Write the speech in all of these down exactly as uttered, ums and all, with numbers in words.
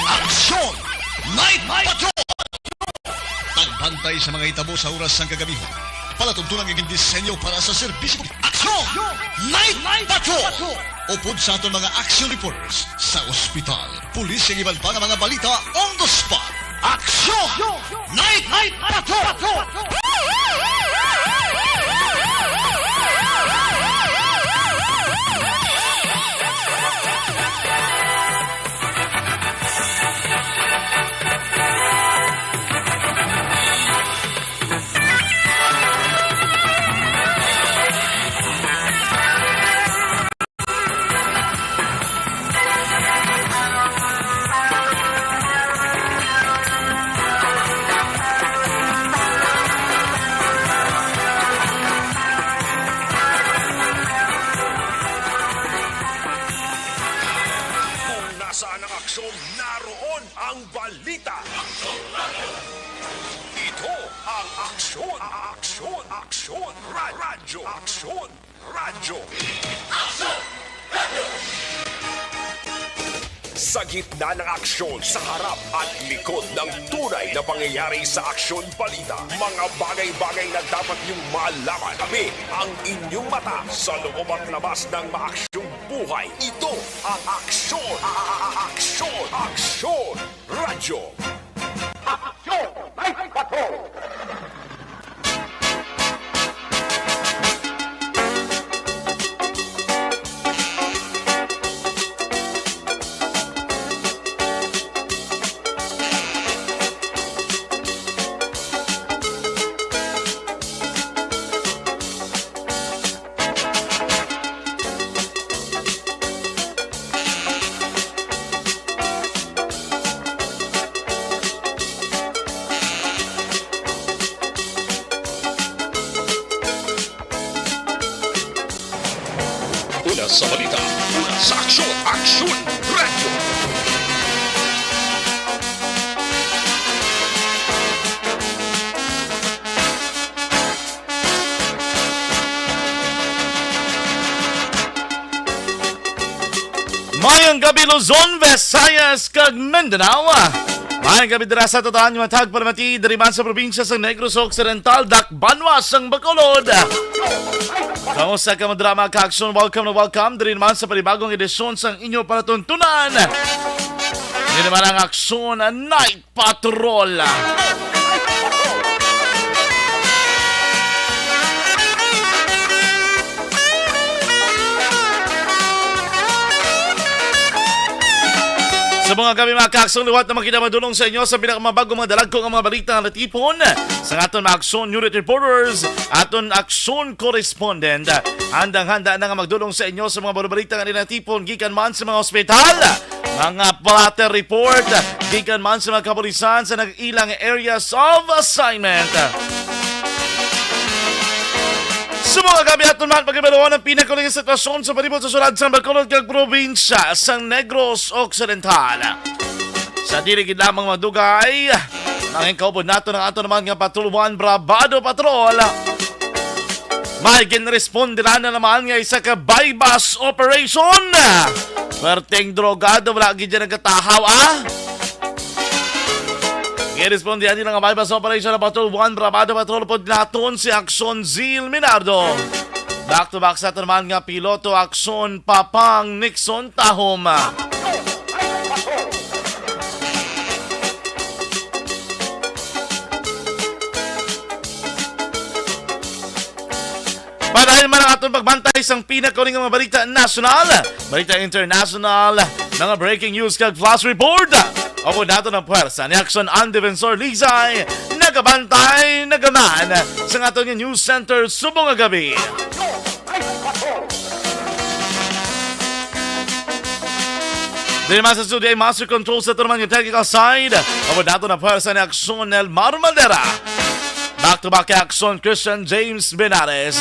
Aksyon! Night Patrol! Tagbantay sa mga hitabo sa oras sang kagabihon. Palatuntunan nga gindisenyo para sa serbisyo. Aksyon! Night Patrol! Upod sa aton mga action reporters sa ospital, pulis, kag iban pa nga mga balita on the spot. Aksyon! Night Patrol! Kung nasaan ang aksyon, naroon ang balita. Ito ang aksyon, aksyon, aksyon, ra-, radyo, aksyon, radyo. Sa gitna ng aksyon, sa harap at likod ng tunay na pangyayari sa Aksyon Balita, mga bagay-bagay na dapat niyong malaman. Kami ang inyong mata sa loob at labas ng maaksyong buhay. Ito ang Aksyon, a-, a-, a-, Aksyon, Aksyon Radyo. Aksyon Night Patrol! Una sa balita, una sa aksyon, Aksyon Radyo. Mayong gabi, Luzon, Visayas, kag Mindanao. Mayong gabi dira sa tanan nga tagpalamati diri man sa probinsya sang Negros Occidental, dakbanwa sang Bacolod. Kamusta kamo dira, mga kaaksyon? Welcome na welcome diri man sa panibagong edisyon sang inyo palatuntunan. Ini naman ang Aksyon Night Patrol. Sa mga gabi, mga kaaksyon, liwat na makita madulong sa inyo sa pinakamabag-o, mga dalagko nga mga balita nga natipon sa aton mga Aksyon Unit Reporters, aton Aksyon Correspondent. Handang-handa na nga magdulong sa inyo sa mga balita nga natipon gikan man sa mga ospital. Mga blotter report gikan man sa mga kapulisan sa nag-ilang areas of assignment. Sa mga gabi, aton man paghibaluan ang pinakahuling sitwasyon sa palibot sa syudad sa Bacolod kag probinsya sa Negros Occidental. Sa dili gid lamang madugay, mangin kaupod nato ang ato naman nga Patrol One Bravado Patrol. May ginrespondihan na naman nga isa ka buy-bust operation. Perting drogado, wala gid dyan nagkatahaw, ah. Ginrespondihan nila nga buy-bust operation ang Patrol One Bravado Patrol pod naton si Aksyon Zil Minardo. Back to back sa aton naman nga piloto, Aksyon Papang Nixon Tahom. Padayon man ang aton pagbantay sang pinakahuling nga mga balita nasyonal, balita international, mga breaking news kag flash report. Upod naton ang pwersa ni Aksyon Ann Defensor Lizay, nagabantay, nagaman sa aton nga news center subong nga gabi. Diri man sa studio ang master control sa aton man nga technical side. Upod naton ang pwersa ni Aksyon Elmar Madera. Back to back kay Aksyon Christian James Benares.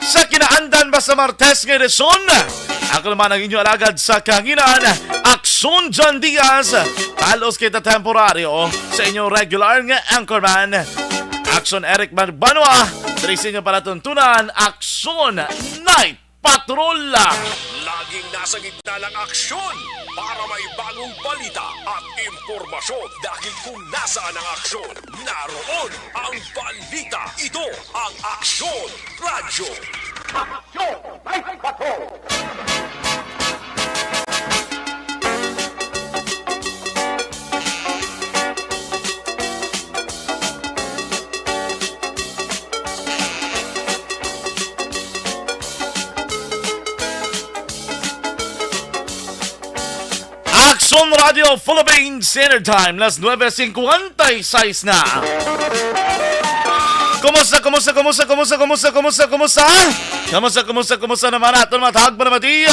Sa kinaandan ba sa Martes nga edisyon, ako naman ang inyo alagad sa kahanginan, Aksyon John Diaz. Talos kita temporaryo sa inyong regular nga anchorman, Aksyon Eric Banwa. Diri sa inyo palatuntunan, Aksyon Night Patrol. Laging nasa gitna ng aksyon para may bagong balita at impormasyon, dahil kung nasaan ang aksyon, naroon ang balita. Ito ang Aksyon Radyo. Aksyon! May bato! Aksyon Radio Philippines Standard Time, las nuebe cincuenta y seis na. Kumusta, kumusta, kumusta, kumusta, kumusta, kumusta, kumusta? Kumusta, kumusta, kumusta naman aton mga tagpalamati?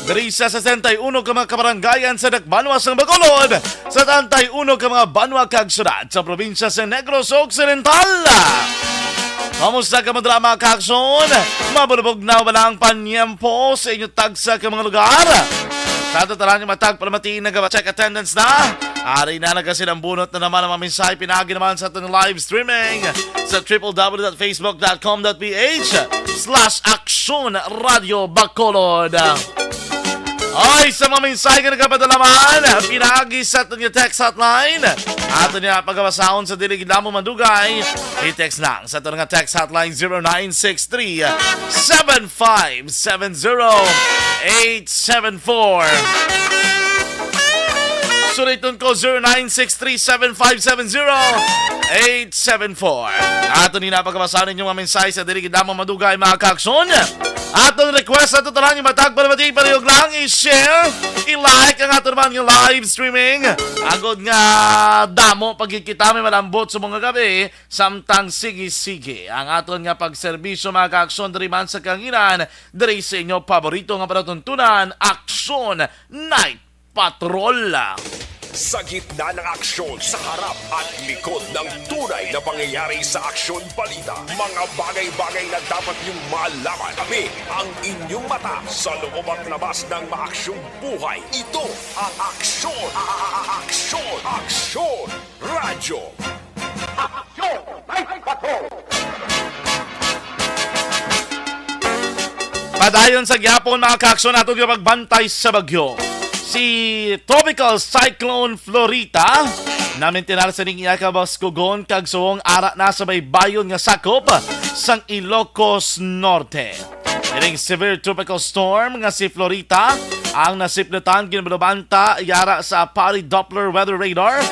Diri sa sesenta y uno ka mga kabarangayan sa Dakbanwa sang Bacolod, sa setenta y uno ka mga banwa kag syudad sa probinsya sa Negros Occidental. Kamusta ka, mga drama, mga kaaksyon? Mabulubog na wala ang panyempo sa inyo tagsa ka mga lugar. Sa ato tanan nga matag palamati, nagawa check attendance na. Ari na, nagasinambunot na naman ang mga mensahe pinagi naman sa aton live streaming sa triple w dot facebook dot com dot ph slash aksyon radio bacolod. Ay, sa mga mensahe nga nagapadala man, pinagi sa aton nga text hotline. Ato niya pagabasahon sa dili gid lamang madugay. I-text lang sa aton nga text hotline, zero nine six three, seven five seven zero, eight seven four. Suliton ko, zero nine six three, seven five seven zero, eight seven four. Ato ni napagabasa ninyo mga mensahe sa dili gid lamang madugay, mga kaaksyon. Atong request sa tanan nga matag palamati, palihog lang i-share, i-like ang ato naman nga live streaming. Agod nga damo pa gid kita, may malambot sa mga gabi, samtang sige-sige ang aton nga pagserbisyo, mga kaaksyon, diri man sa kahanginan, diri sa inyo paborito nga palatuntunan, Aksyon Night Patrol. Sa gitna ng aksyon, sa harap at likod ng tunay na pangyayari sa aksyon balita, mga bagay-bagay na dapat niyong malaman. Kami ang inyong mata sa loob at labas ng maaksyong buhay. Ito ang Aksyon, a-, a-, a-, Aksyon, Aksyon Radyo. Aksyon! May bato! Padayon sa gyapon, mga kaaksyon, ato nga pagbantay sa bagyo. Si Tropical Cyclone Florita namintinar sa ning iya kabaskugon kag suhong ara na sa baybayon nga sakop sang Ilocos Norte. Ining severe tropical storm nga si Florita ang nasipnutan ginbalubanta yara sa Pari Doppler Weather Radar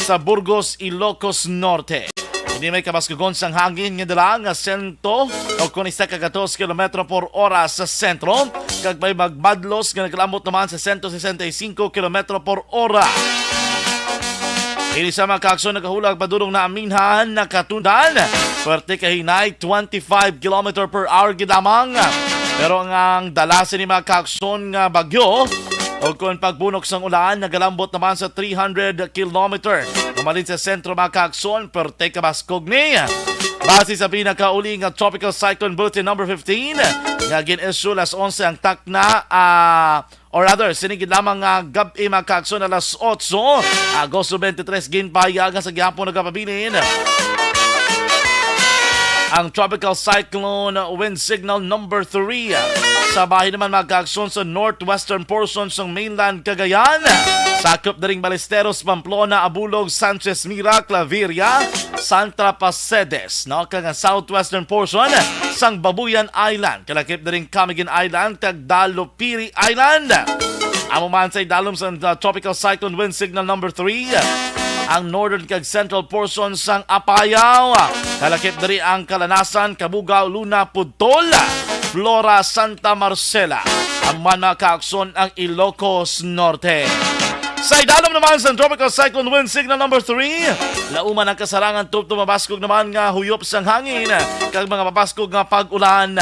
sa Burgos, Ilocos Norte. Ini may kabaskugon sang hangin nga dala nga sento o kon isa ka gatos kilometro por oras sa sentro, kag may magmadlos nga nagalambot naman sa sento sesenta y cinco kilometro por ora. Ini sa mga kaaksyon nagahulag padulong na aminhan nakatundan. Puwerte ka hinay, twenty-five kilometer per hour gid lamang. Pero ang, ang dala sini mga kaaksyon nga bagyo, o kon pagbunok sang ulan, nagalambot naman sa three hundred kilometer. Mamalin sa sentro, mga kaaksyon, puwerte ka baskog ni. Base sa pinakauli nga Tropical Cyclone Bulletin number fifteen, nga gin-issue las onse ang takna, ah, or rather, sini gid lamang nga gab-i, mga kaaksyon, alas otso, Agosto twenty-three, ginpahayag nga sa gihapon nagapabilin ang Tropical Cyclone Wind Signal number three sa bahin naman, mga kaaksyon, sa northwestern portion sang mainland Cagayan. Sakop na rin Ballesteros, Pamplona, Abulog, Sanchez Mira, Claveria, Santa Pacedes, no? Kag ang southwestern portion sang Babuyan Island, kalakip na rin Camiguin Island, kag Dalupiri Island. Amo man sa idalom sa, uh, Tropical Cyclone Wind Signal number three, ang northern kag central portion sang Apayao, kalakip diri ang Calanasan, Cabugao, Luna, Pudtol, Flora, Santa Marcela. Amo man, mga kaaksyon, ang Ilocos Norte. Sa idalom naman sa Tropical Cyclone Wind Signal number three, lauman ang kasarangan tubtob mabaskog naman nga huyop sang hangin kag mga mabaskog nga pag-ulan.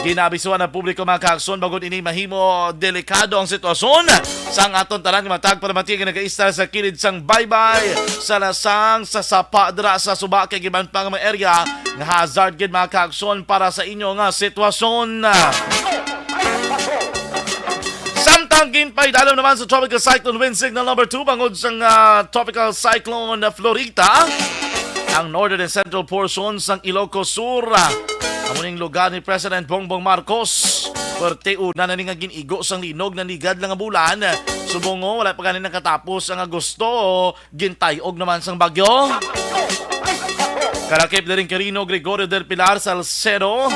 Ginaabisuhan ang publiko, mga kaaksyon, bangod ini mahimo delikado ang sitwasyon sang aton tanan nga matag palamati nga nagaistar sa kilid sang baybay, sa lasang, sa sapa, dira sa suba, kag iban pa nga mga area nga hazard gid, mga kaaksyon, para sa inyo nga sitwasyon. Samtang ginpaidalom naman sa Tropical Cyclone Wind Signal number two bangod sang, ah, Tropical Cyclone Florita, ang northern and central portion sang Ilocos Sur, ah, Amo ning lugar ni President Bongbong Marcos. Perte una na ni nga gin-igo sang linog na nigad lang nga bulan. Subong nga wala pa gani nakatapos ang Agosto, gintay-og naman sang bagyo. Kalakip diri Quirino, Gregorio del Pilar, Salcedo,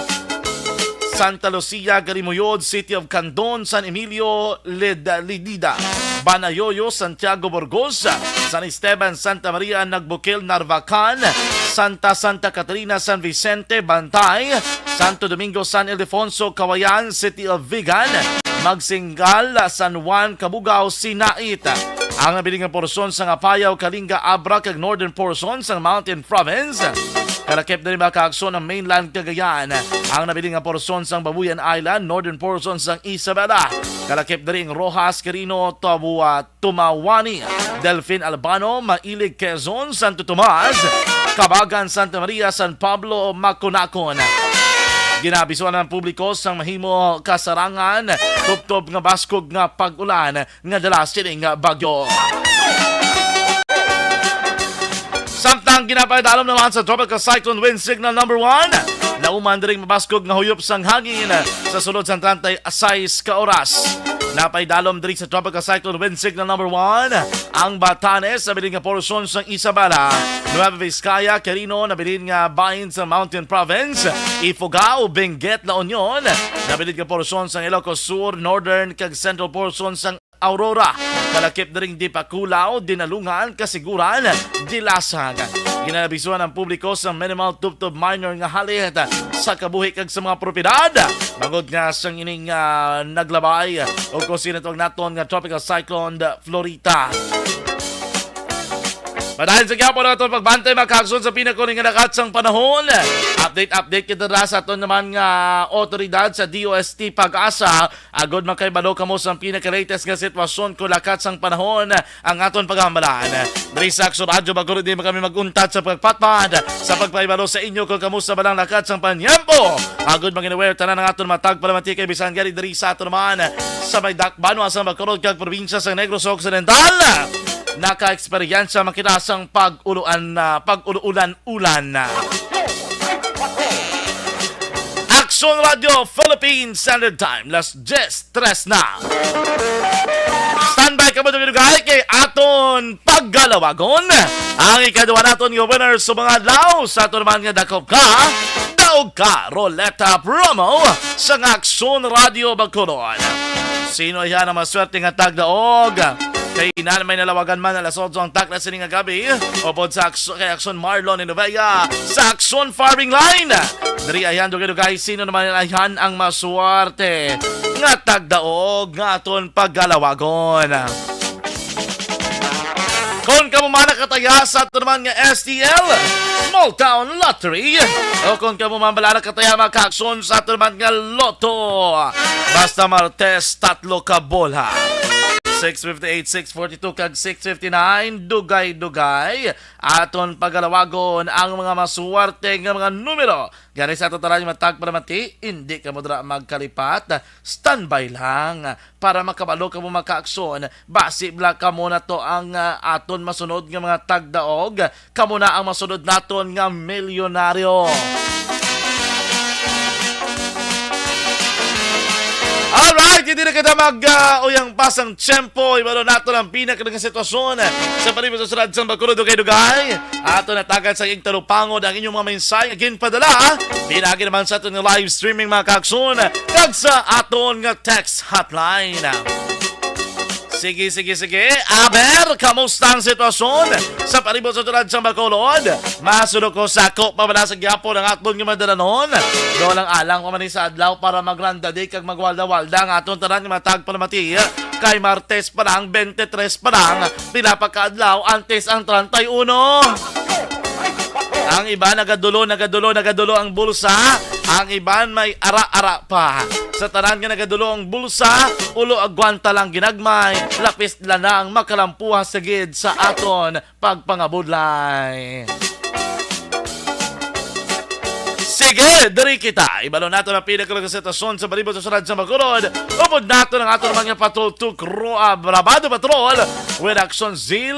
Santa Lucia, Garimuyod, City of Candon, San Emilio, Led-, Lidida, Banayoyo, Santiago, Burgos, San Esteban, Santa Maria, Nagbukil, Narvacan, Santa, Santa Catarina, San Vicente, Bantay, Santo Domingo, San Ildefonso, Cauayan, City of Vigan, Magsinggal, San Juan, Cabugao, Sinait. Ang nabilin nga porsyon sang Apayao, Kalinga, Abra, kag northern portion sang Mountain Province. Kalakip diri, mga kaagsoon, ang mainland Cagayan. Ang nabilin nga porsyon sang Babuyan Island, northern portion sang Isabela. Kalakip diri ang Roxas, Quirino, Tabua, Tumawani, Delfin, Albano, Mailig, Quezon, Santo Tomas, Cabagan, Santa Maria, San Pablo, Maconacon. Ginaabisuhan ang publiko sang mahimo kasarangan, tubtob nga baskog nga pag-ulan nga dala sining bagyo. Samtang ginapaidalom naman sa Tropical Cyclone Wind Signal number one, nauman diri ang mabaskog nga huyop sang hangin sa sulod sang treinta y seis ka oras. Napaidalom diri sa Tropical Cyclone Wind Signal number one ang Batanes, nabilin nga porsyon sang Isabela, Nueva Vizcaya, Quirino, nabilin nga bahin sa Mountain Province, Ifugao, Benguet, La Union, nabilin nga porsyon sang Ilocos Sur, Northern kag Central portion sang Aurora, kalakip diri ang Dipakulaw, Dinalungan, Casiguran, Dilasag. Ginaabisuhan ang publiko sa minimal tubtob minor nga halit sa kabuhi kag sa mga propiedad, bangod nga sang ining, ah, naglabay o kung sino tawag naton nga Tropical Cyclone Florita. Padayon sa gihapon naton pagbantay, mga kaagsoon, sa pinakauning nga lakat sang panahon. Update, update kita dira sa aton naman nga otoridad sa D O S T PAGASA, agod makahibalo kamo sang pinaka-latest nga sitwasyon kon lakat sang panahon ang aton paghambalan. Diri sa Aksyon Radyo Bacolod, di man kami mag-untat sa pagpatpat sa pagpahibalo sa inyo kung kamusta ba lang lakat sang panyempo. Agod mangin-aware tanan ang aton mga tagpalamati kay bisan gani diri sa aton naman sa may dakbanwa sang Bacolod kag probinsya sang Negros Occidental, naka-eksperyensya man kita sang pag-uluan, ah, pag-uluulan-ulan. Aksyon Radyo Philippine Standard Time, las diyes tres na. Standby kamo, dugay-dugay, kay aton paggalawagon ang ikaduha naton nga winner sa mga adlaw sa aton man nga Dakop Ka, Daog Ka Roleta promo sa Aksyon Radyo Bacolod. Sino iya ang maswerte nga tagdaog? Kay inan may nalawagan man alas otso ang takna sini nga gabi, upod sa Aks-, kay Aksyon Marlon Inovea sa Aksyon Firing Line. Diri ayhan, dugay-dugay, sino naman ayhan ang maswerte nga tagdaog nga aton paggalawagon? Kung kamo man nakataya sa aton naman nga S T L, Small Town Lottery, o kung kamo man bala nakataya, mga kaagsoon, sa aton naman nga Lotto, basta Martes, tatlo ka bola. Six fifty-eight, six forty-two, kag six fifty-nine, dugay-dugay aton pagalawagon ang mga maswerte nga mga numero. Gani sa ato tanan nga matag para mati, hindi kamo dira magkalipat. Standby lang para makabalo kamo, mga kaagsoon. Basi bala kamo na to ang, ah, aton masunod nga mga tagdaog. Kamo na ang masunod naton nga milyonaryo. Alright, hindi na kita mag, ah, uyang pasang tiyempo. Ibalo nato ang pinaka nga sitwasyon sa palibot sa syudad sang Bacolod, dugay-dugay. Ato natagan sa ing talupangod ang inyong mga mensahe nga ginpadala. Pinagi naman sa aton nga live streaming, mga kaagsoon, kag sa aton nga text hotline. Sige, sige, sige. Aber, kamusta ang sitwasyon sa palibot sa syudad sang Bacolod? Masuno ko, sako pa bala sa gihapon ang aton nga madalanon. Doon lang alang pa man ni sa adlaw para magrandali kag magwalda-walda ang aton tanan nga matag palamati. Kay Martes pa lang, twenty-three pa lang, pila pa ka adlaw antes ang treinta y uno. Ang iba nagadulo, nagadulo, nagadulo ang bulsa. Ang iban may ara-ara pa. Sa tanan nga nagadulo ang bulsa, ulo agwanta lang ginagmay, lapis lang makalampuha sa gid sa aton pagpangabudlay. Sige, diri kita. Ibalo nato ang pinakalaga sitwasyon sa palibot sa syudad sang Bacolod. Upod nato ang aton mga patrol, Tukro, ah, Brabado Patrol with Action Zil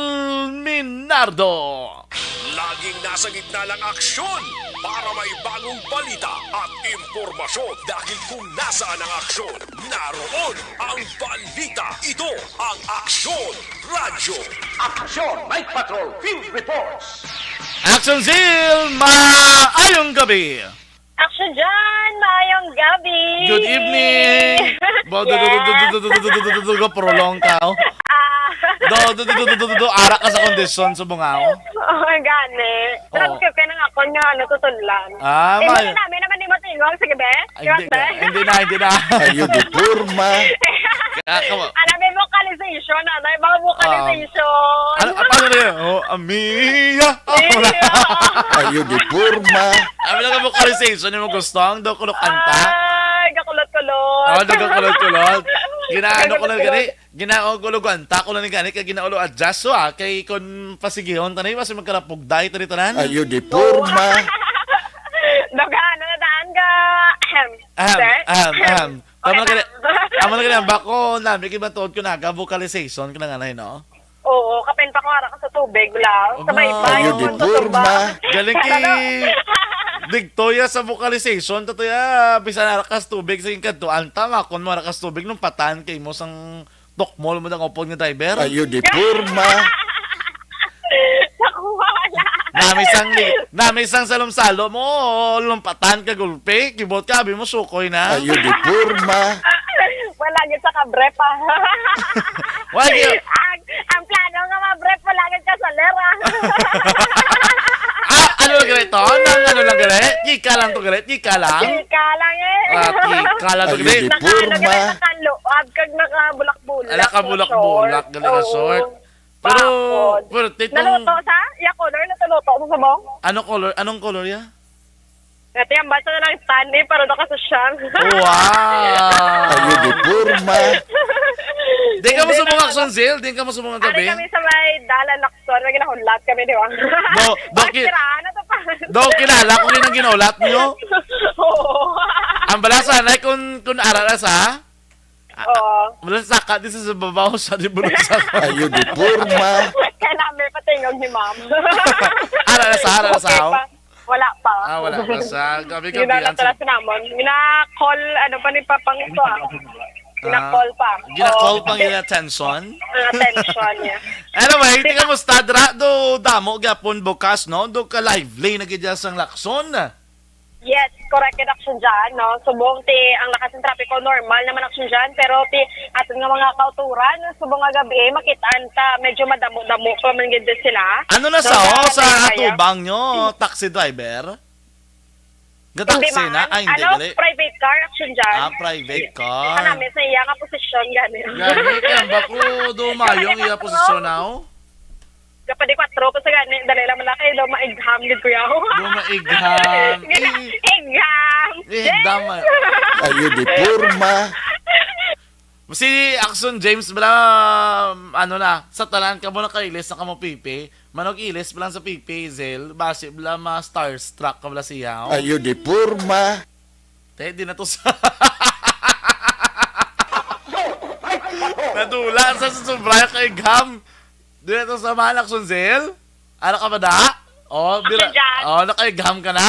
Minardo. Lagi Nasa gitna ng aksyon para may bagong balita at impormasyon, dahil kung nasaan ang aksyon, naroon ang balita. Ito ang Aksyon Radyo. Aksyon Night Patrol Field Reports. Action Zeal, maayong gabi. Action dyan! Maayong gabi! Good evening! Ba, do, do, do, do, do, do, do, do, do, do, do, do, prolong ka, oh. Ah. Do, do, do, do, do, do, do, do, ara ka sa kondisyon sa bungaw. Oh, gani. Oh. Transcript ka na nga ako nga, ano, tutudlan. Ah, eh, may wala namin naman ni Matingog. Sige, be. Ay, hindi na, hindi na, hindi na. Ayo, di forma. Kaya ka mo. Ano, may vocalization, ano, may mga vocalization. Ano, ah, paano na yun? Oh, amiya. Iya. Ayo, di forma. Ano lang ang vocalization yung gusto? Ang daw kuno kanta? Ay, gakulot-kulot. Ah, daw gakulot-kulot. Ginaano ko lang gani? Ginaugulugan ta ko lang ni gani kay ginaulo adjust so, ah, kay kun pasigihon ta na, basi magkarapugday ta diri tanan. Ayo, di forma. Daga, ano na daan ka? Ahem. Ahem, sir? Ahem, ahem. Tama Okay, na gani. Tama na gani, ang bako, nami, kay matuod ko na, ga vocalization ka na nga na, no? Oo, kapin pa ko ara ka sa tubig, love. Sa Aba. Baybay, Ayo, di oo, sa forma. Galing ki Ano? Digtoya sa vocalization, tatoya, bisan ara ka sa tubig, sa kadtuan, tama, kun mo ara ka sa tubig, nung patan kay mo sang tukmol mo dang upod nga driver. Ayo, di forma. Nakuha na. Nami sang li-, nami sang salom-salo mo, lumpatan ka gulpi, kibot ka, abi mo sukoy na. Ayo, di forma. Wala gyud sa kabre pa. Wala gyud. Ang, ang plano nga mabre, wala gyud ka sa lera. Ah, ano lang gali to? Nang ano lang gali? Chika lang to gali? Chika lang? Chika lang eh. Ah, chika lang to Ayo, gali? di Naka, ano, forma. Gali, nakaluab kag nakabulak-bulak. Ah, nakabulak-bulak, gali nga Oo. Short. Pero, Bakod. Pero, titong Naluto sa? Iya color, natuluto sa sabong? Ano color? Anong color ya? Dati ang basa na lang tan eh, para nakasosyal. Wow! Ayo, di forma. Di ka mo Hindi sa mga na, Action Zeal? Di ka mo sa mga ano gabi? Kami sa may dalan, Lacson, may ginahulat kami, di ba? Do, do, Bakit ki-, sira? Ano to pa? Do, kilala ko yung ginahulat niyo? Oo. Ang bala sanay kung, kung ara na sa? Oo. Mula sa saka, di sa babaw, sa di mula sa saka. Ayo, di forma. Kaya namin patingog ni ma'am. Ara na sa, ara na sa, Okay oh. pa. Wala pa. Ah, wala pa sa. Gabi, gabi, Ginala ang talaga namon. Gina-call, ano pa ni Papang ito ah. Gina-call pa. Ah, gina-call Oo. pang gina-attention? Ang attention niya. Anyway, di ka musta, dra? Do, damo gyapon bukas, no? Do ka lively na gid sang Lacson. Yes, correct, Action dyan, no? Subong ti ang lakas ng trapiko, normal naman, Action dyan, pero ti aton nga mga kauturan, subong nga gabi, eh, makitaan ta, medyo madamo-damo pa man gid sila. Ano na No, sa, oh, sa sa kaya. Atubang nyo, taxi driver? Hindi Ga-taxi na? man. Ay, hindi, Ano, gali. Private car, Action dyan. Ah, private car. Sa namin, sa iya nga posisyon, gani. Gani, kaya ba ko dumayong iya posisyon na, oh? Kapag di kwatro ko sa gani, dali lang man na kayo daw maigham ni Kuya. Daw maigham. Gina-, Eh, igham. Eh, Yes! dama. Ayo, di forma. Si Action James bala, ano na, sa tanan ka mo nakailis na ka mo pipi. Manog ilis bala sa pipi, Zel. Basi bala ma-starstruck ka bala siya, oh. Ayo, di forma. Te, di na to sa Nadula sa, sa sobra yung kaigham. Di na to sa Action Zel. Ara ka ba da? Oh, Action bila, Jan. Oh, nakaigham ka na?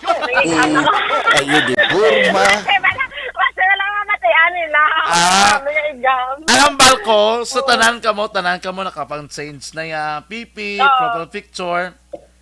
Nangigam ako. Ayo, di forma. Kasi wala, kasi wala mamatian nila. Ah. Nangigam. Ang hambal ko, sa Oo. tanan ka mo, tanan ka mo, nakapang-change na ya, pipi, Oo. profile picture.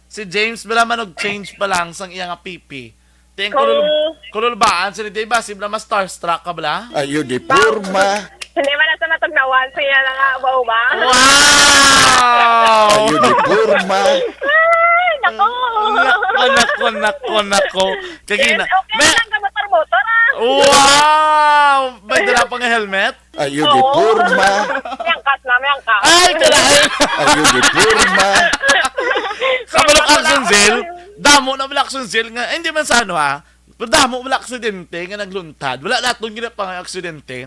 Si James, bala man og change pa lang sang iya nga pipi. Ting Kung kulul-, kululbaan, sila di ba? Sibla mas starstruck ka bala? Ayo, di forma. Hindi man na sa natugnawan, sa iya na nga, uba-uba. Wow! Ayo, di forma. Ay, nako. Nako, nako, nako, nako. Kagina. Yes, okay May lang ka motor-motor, ah. Wow! May dala pa nga helmet? Ayo, di Oo. forma. May angkas na, may angkas. Ay, kalahal! Ayo, di forma. Sa Balok Action Zil, damo na Balok Action Zil nga, eh, hindi man sa ano, ha? Pero damo wala aksidente nga nagluntad. Wala naton ginapangay aksidente.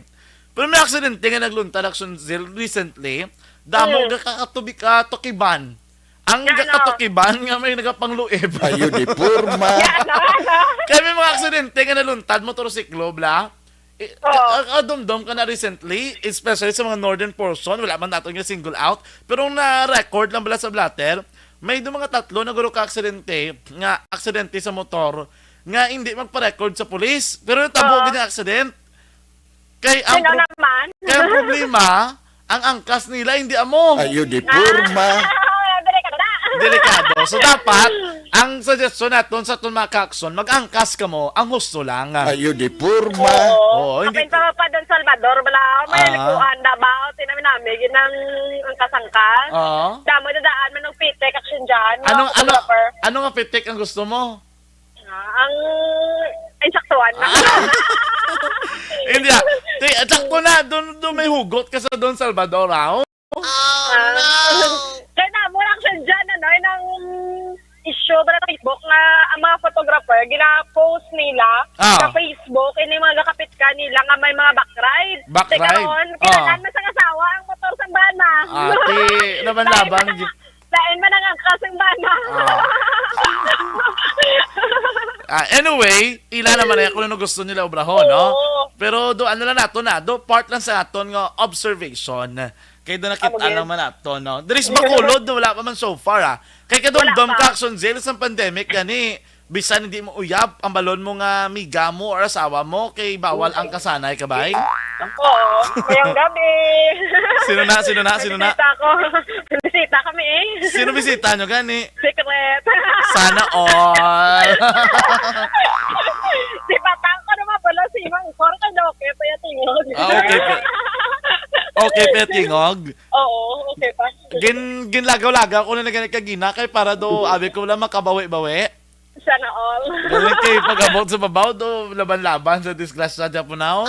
Pero may aksidente nga nagluntad, Action Zil, recently. Damo Mm. gakakatubi ka tukiban. Ang Ano? gakatukiban nga may nagapangluib. Ayo, di forma. Ano, ano? Kaya may mga aksidente nga naluntad, motorsiklo, bla. Eh, Oo. ka-, kadumdom ka na recently, especially sa mga northern portion, wala man nato nga single out, pero ang na-record lang bala sa blotter, May do mga tatlo na guro ka aksidente, nga aksidente sa motor, nga hindi magpa-record sa pulis. Pero natabo Oo. gid ang accident. Kay ang Sino pro-, naman? kay ang problema, ang angkas nila hindi amo. Ayo, di Ah, porma. Delikado na. Delikado. So, dapat, ang suggestion naton sa aton mga ka-aksyon, mag-angkas kamo, ang husto lang. Ayo, di porma. Oo. Oo, hindi Apin pa pa Don Salvador, bala, may Ah. likuan na ba? O, tinami-nami, ginang angkas-angkas. Oo. Damo na daan, manong pitik, action dyan, mga Anong, ano, photographer. ano nga pitik ang gusto mo? Ah, ang insaktuan na. Ah. Hindi, ah. Ti-, sakto na. Doon, doon may hugot ka sa Don Salvador, ah. Oh, Ah. no! Kaya na, mura siya dyan, ano, yun ang issue ba sa Facebook nga ang mga photographer, gina-post nila Ah. sa Facebook, yun yung mga gakapit ka nila nga may mga back ride. Back Teka ride? ron, Ah. kailangan na sa asawa ang motor sa bana. Ah, ti-, laban-laban. Lain na nga, lain man ang angkas ang bana. Ah. Ah, anyway, ila naman ay ako na gusto nila obrahon, no? Oo. Pero do, ano lang nato na, do, part lang sa aton nga observation. Kay do nakita Amo gid. lang man nato, no? Diri sa Bacolod, do, wala pa man so far, ah. Kay kadumdum Wala pa. ka, Action Zil, sa pandemic, gani, bisan hindi mo uyab, ang balon mo nga miga mo or asawa mo, kay bawal ang kasanay, kabay? Oo, ngayong gabi. Sino na, sino na, sino na? Bisita ko. Bisita kami eh. Sino bisita nyo, gani? Secret. Sana all. Si Patang ko naman pala, si Mang Cor, kay Doke, pa yung tingog. Ah, okay po. Okay pa yung tingog? Oo, okay pa. Gin-, ginlagaw-lagaw ko na nagani kagina kay para do, abi ko lang makabawi-bawi. Sana all. Galing kay pag-abot sa babaw do, laban-laban sa disgrasya dyan po na, oh.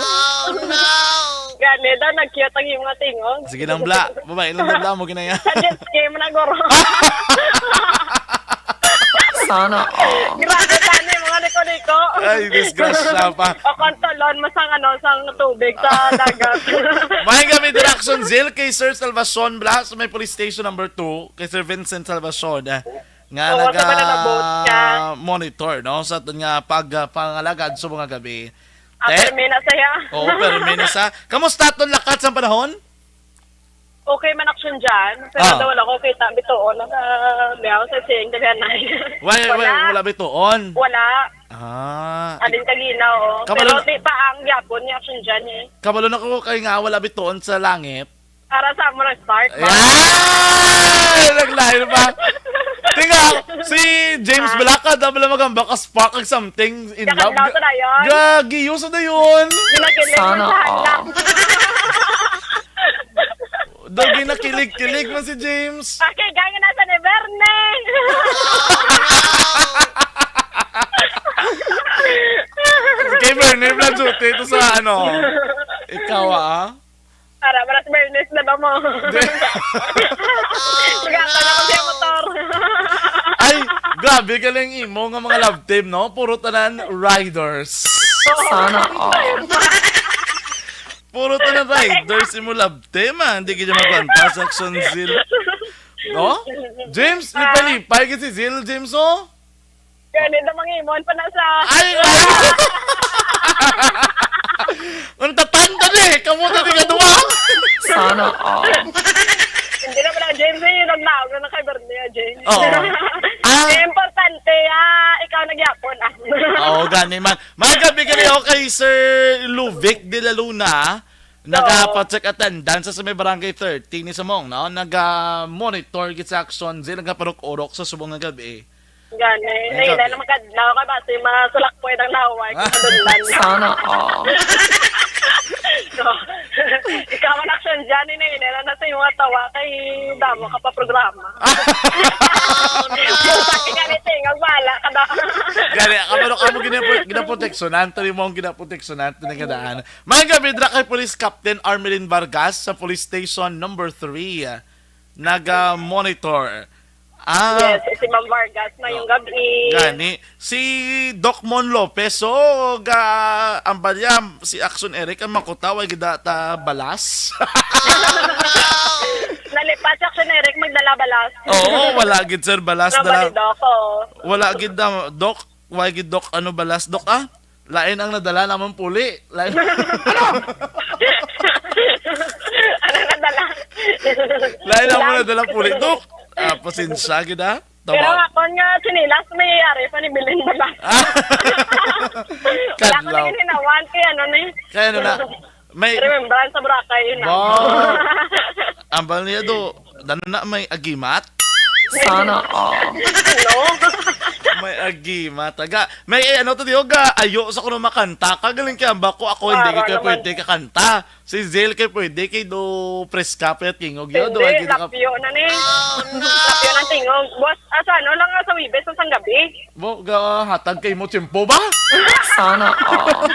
Gani daw, nag-cute ang imo nga tingog. Sige lang, bla. Babae lang, bla, mo ginaya. Sa jet ski mo na, guro. Sana all. Grabe, gani, mga niko-niko. Ay, disgrasya pa. O, kontolon mo sang, ano, sang tubig sa dagat. Maayong gabi, Direction Zil, kay Sir Salvacion Blas, may police station number two, kay Sir Vincent Salvacion, eh, nga Oo, sa Mananabot ka. naga-monitor, no, sa aton nga pag, ah, pangalagad sa mga gabi. Ah, Te? Permi na saya. Oo, permi na sa. Kamusta aton lakat sa panahon? Okay man action dyan, pero Ah. daw wala ko kita bituon, naka, biyaw sa sing, daghanay. Why, why, Wala. wala bituon? Wala. Ah, Adin kagina, oh. Kabalo Pero na di pa ang gyapon ni action dyan, eh. Kabalo na ko kay nga wala bituon sa langit. Para sa amo nag-spark ba? Ay! Naglain pa. Tinga, si James Ah. Balaka, daw pala magamba ka spark ag something in love. Nakadlaw sa dayon. Gagi, yun sa dayon. Ginakilig Sana man sa all. Daw ginakilig-kilig man si James. Okay, gang na sa ni Bernie. Kay Bernie, Blanchote, ito sa ano, ikaw, ah? Para, para sa Bernie na ba mo? Di- Magkakaroon ako sa motor. Ay, grabe, galing imo nga mga love team, no? Puro tanan riders. Sana all. Puro to na riders imo love team, ah. Hindi ka dyan magkuhan pa sa Action Zil. No? James, Ah. lipay-lipay gid si Zil, James, oh. Kaya nito mangimon pa na sa Ay, ay! Ang tatanda ni, eh. Kamu na di ka duwa. Sana all. Hindi na pala, James, eh, yung naglaog na kay Bernie, ah, James. Oo. Ah. Importante, ah, ikaw nagyapon, ah. Oo, gani man. Maayong gabi kayo kay Sir Luvic de la Luna. Nagapacheck attendance sa may Barangay thirteen ni Samong, no? Naga-monitor gid sa Action Zil, nagaparok-urok sa subong nga gabi. Gani, Ay, nahila gabi. na makadlaw ka ba? Si mga sulakpoy ng laway, Ah. kung madunlan. Sana all. So, ikaw ang action dyan, eh, nahila na sa iyong tawa, kay damo ka pa programa. Yung sa akin nga ni Ting, ang bahala ka na. Gani, kabalo ka mo ginapo-, ginaproteksyonan, tali mo ang ginaproteksyonan, tinagandaan. Maayong gabi, dira kay Police Captain Armelin Vargas sa Police Station number three. Naga-monitor. Ah. Yes, si Ma'am Vargas, maayong gabi. Gani. Si Doc Mon Lopez, so, ga, ang balya, si Action Eric, ang makutaw, ay gida ta balas. Nalipat si Action Eric, magdala balas. Oo, wala gid, sir, balas, Nga dala. ba ni Doc, oh? Wala gid, ah, Doc, wala gid, Doc, ano, balas, Doc, ah? Lain ang nadala naman puli. Lain. Ano nadala? Lain ang Lain. nadala puli, Doc. Ah, pasensya gid, ah. Pero Tawa- akon nga sinilas may yari pa ni Belen bala. Ah. Wala ko Kadlaw. Nang hinawan kay ano ni. Kaya ano na, may Remembrance sa Boracay yun, ah. Wow. Ambal niya do, ano na, may agimat? Sana all. Ano? May agimat. Aga, may, eh, ano to, di, oga, ayo sa kuno makanta. Kagaling kaya ba ko, ako hindi Ah, ka naman. Pwede kakanta. Si Zil kay pwede kay do preska pa at tingog yun, do, Hindi, ay, gid naka- lapyo na ni. Lapyo ng tingog. Boss, ah, sa ano lang nga sa Wibes, sa sanggabi. Mo, ga, hatag kay mo tiyempo ba? Sana all.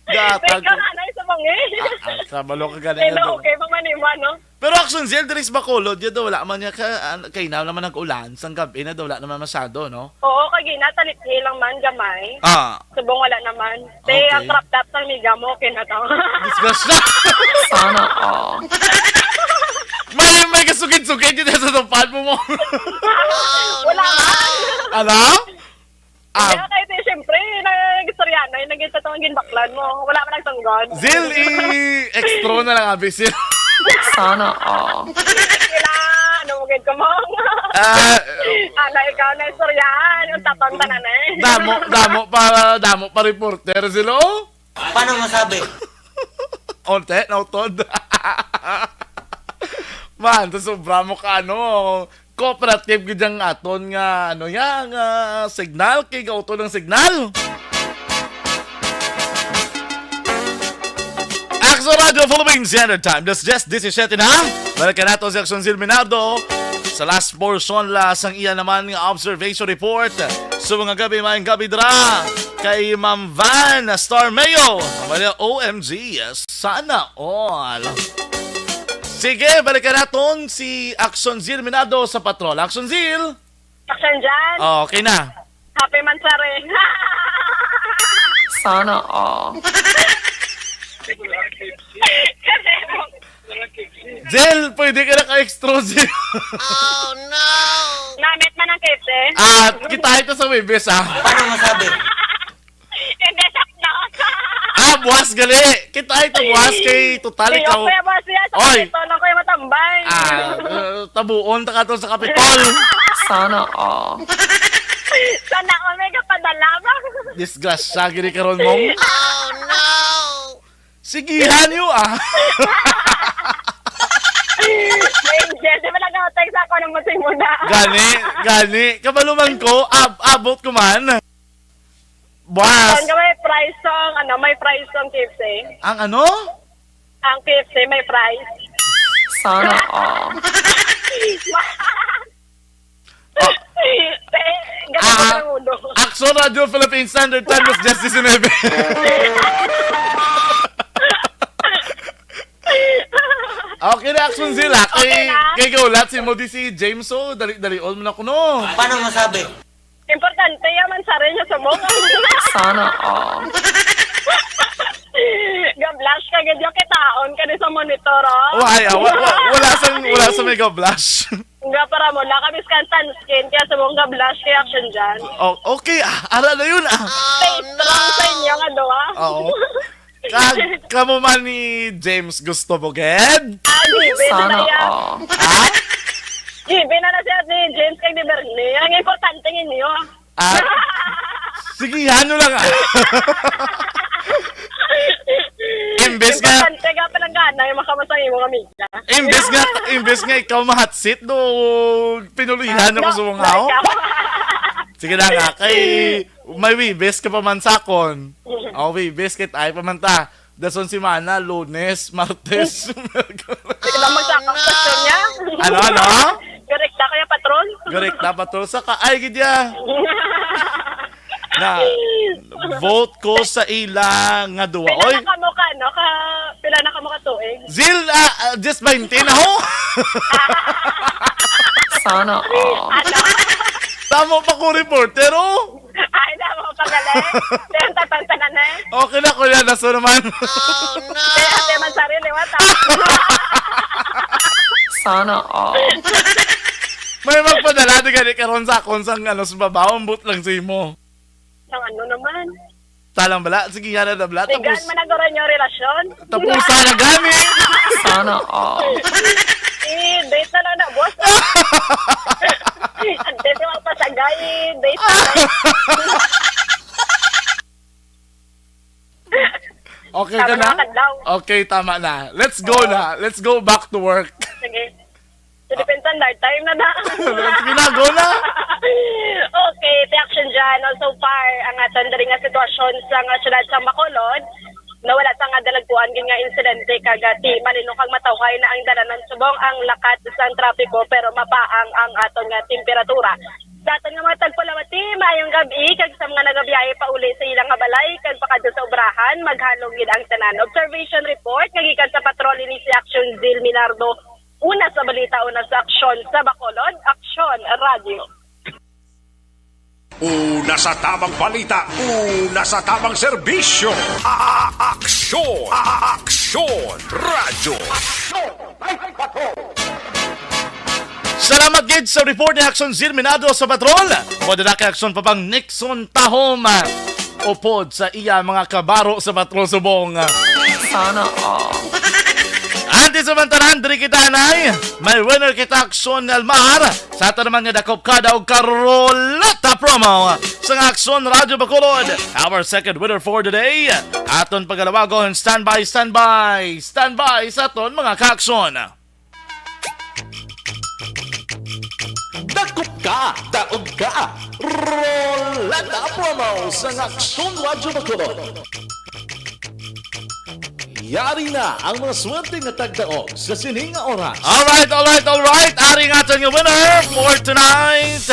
Gatag Ikaw ko. Na, na, sa mga eh. Ah, ah, sa balo ka gani Hello, nga do. Okay pa man imo, no? Pero action Zil, diri sa Bacolod, yun do, wala man niya ka, ah, kay na naman nag-ulan, sang gabi na do, wala naman masyado, no? Oo, kay gina, talikhi lang man, gamay. Ah. Subong wala naman. Te, Okay. Ang crop top sang miga mo, okay na to. Disgrasya. Sana all. May, may kasugid-sugid dito sa tupad mo mo. Wala man. Ano? Ah. Kaya kayo, te, siyempre, nag-istorya na, yung naging tatong ginbaklan mo. Wala man nagtunggon. Zil, i-extra na lang, abi, Zil. Sana all. Sila, ano mo gid ko mo? Ah. Ala, ikaw na istoryahan, yung tatong tanan eh. Damo, damo pa, damo pa reporter, Zil, oh. Paano masabi? Onte, nautod. Man, sa sobra mo ka, ano, cooperative gid ang aton nga, ano, ya, nga signal, kay gautod ang signal. Action Radio Philippines Standard Time, alas diyes disisiete na. Balikan nato si Action Zil Minardo sa last portion la sang iya naman nga observation report sa mga gabi, maayong gabi dira kay Ma'am Van Star Mayo. Ang mga O M G, yes. Sana all. Sige, balikan naton si Action Zil Minado sa Patrol. Action Zil! Action Jan! Oh, okay na. Happy Mansari! Sana all. Kasi mo, Zil, pwede ka na ka-extra, Zil. Oh, no! Namit man ang K F C. Ah, kita ito sa Webes, ah. Paano masabi? Hindi, sakto. Ah, buwas gali. Kita ito, buwas kay total Di ikaw. Ako kaya buwas niya, sa Oy! Kapitol lang kayo matambay. Ah, uh, tabuon ta ka to sa Kapitol. Sana all. Sana all may kapadala ba? Disgrasya, gini karon, Mong. Oh, no! Sige, hanyo, ah. Angel, di ba nag-text ako ng muting muna? Gani, gani. Kabaluman ko, ab abot ko man. Buwas. Saan ka may price song, ano, may price song K F C? Ang ano? Ang K F C may price. Sana all. Te, ganun Ah, ang ulo. Action Radio Philippines Standard Time, alas diyes disinebe. Okay na, Action Zil, ah. Kay, Okay na. Kay gaulat si Modi si James, oh, dali-dali, all mo na kuno. Paano masabi? Importante yaman sa rin yung subong. Sana all. Ga-blush ka gid yung kitaon ka di sa monitor, oh. Why? Ah, wa-, wa-, wala sa, wala sa may ga-blush. Nga para mo, nakabis ka ang tan skin, kaya subong ga-blush kay Action Jan. Oh, okay, ah, ara na yun, ah. Stay strong sa inyo nga duha. Oo. Kag, kamo man ni James gusto mo, ged? Ah, given na Sana na yan. All. Ha? Given na na siya ni James kag ni Bernie. Ang importante ninyo. Ah, sige, ano lang, ah. Imbes nga Importante nga palanggana yung makamasang imong amiga. Imbes nga, imbes nga ikaw mahatsit, do, pinulihan Ah, ako no, sa mga no, ikaw. Sige na nga, kay may Webes ka pa man sakon. O, Webes, kay tayo pa man ta. Dason semana, Lunes, Martes, Miyerkules. Sige lang magsakang question niya. Ano, ano? Garik na kaya, patron? Garik na, patron. Sa ka, ay, gid ya. Na, vote ko sa ila nga duwa. Pila Oy, na kamo ka, no? Ka, pila na kamo ka tuig? Zil, ah, ah, just bainte na ho. Sana all. Ano? Tamo pa ko reporter, oh. Ay, na mo pagaling. Pero tatantanan na eh. Okay na, Kuya, naso naman. Kaya ate man sarili, what up? Sana all. May magpadala di gani karon sa akon sang, ano, sa babaw, ambot lang sa imo. Sang ano naman? Talang bala, sige, yana na bala. Ligan Tapos, man ang guro nyo relasyon. Tapusa na gani. Sana all. Eh, date Wala na, boss. Ang dito ang pasagay, date na. Okay ka Tama na? na, kadlaw. Okay, tama na. Let's go Oo. na. Let's go back to work. Sige. Sa depensa, night time na na. Sige na, go na. Okay, ti action dyan. No? So far, ang aton dali nga sitwasyon sa nga syudad sa Bacolod, nawala sa nga dalagkuan gid nga insidente kag ah, ti malino kag matawhay na ang dalanan subong ang lakat sang trapiko pero mapaang ang aton nga temperatura. Sa aton nga mga tagpalawati, maayong gab-i kag sa mga nagabiyahe pauli sa ilang nga balay kag pakadto sa obrahan, maghalong gid ang tanan. Observation report nga gikan sa patrol ini si Action Zil Minardo. Una sa balita, una sa aksyon sa Bacolod, Aksyon Radio. Una sa tamang balita, una sa tamang serbisyo. A-, a-, aksyon, a-, a-, aksyon, radyo. Aksyon, may patrol. Salamat gid sa report ni Action Zil Minado sa patrol. Mo dira kay aksyon pa bang Nixon Tahom, ah, upod sa iya mga kabaro sa patrol subong. Sana all. Antes sa bantaran, diri kita, anay. May winner kita, Aksyon Almar. Sa ato naman nga dakop kada og karolata promo sa nga Aksyon Radyo Bacolod. Our second winner for the day. Aton pagalawagon, standby, standby, standby sa aton mga kaaksyon. Dakop ka, daog ka. Rolata promo sa Aksyon Radyo Bacolod. Yari na ang mga swerte nga tagdaog sa sining nga oras. Alright, alright, alright. Ari nga aton nga winner for tonight.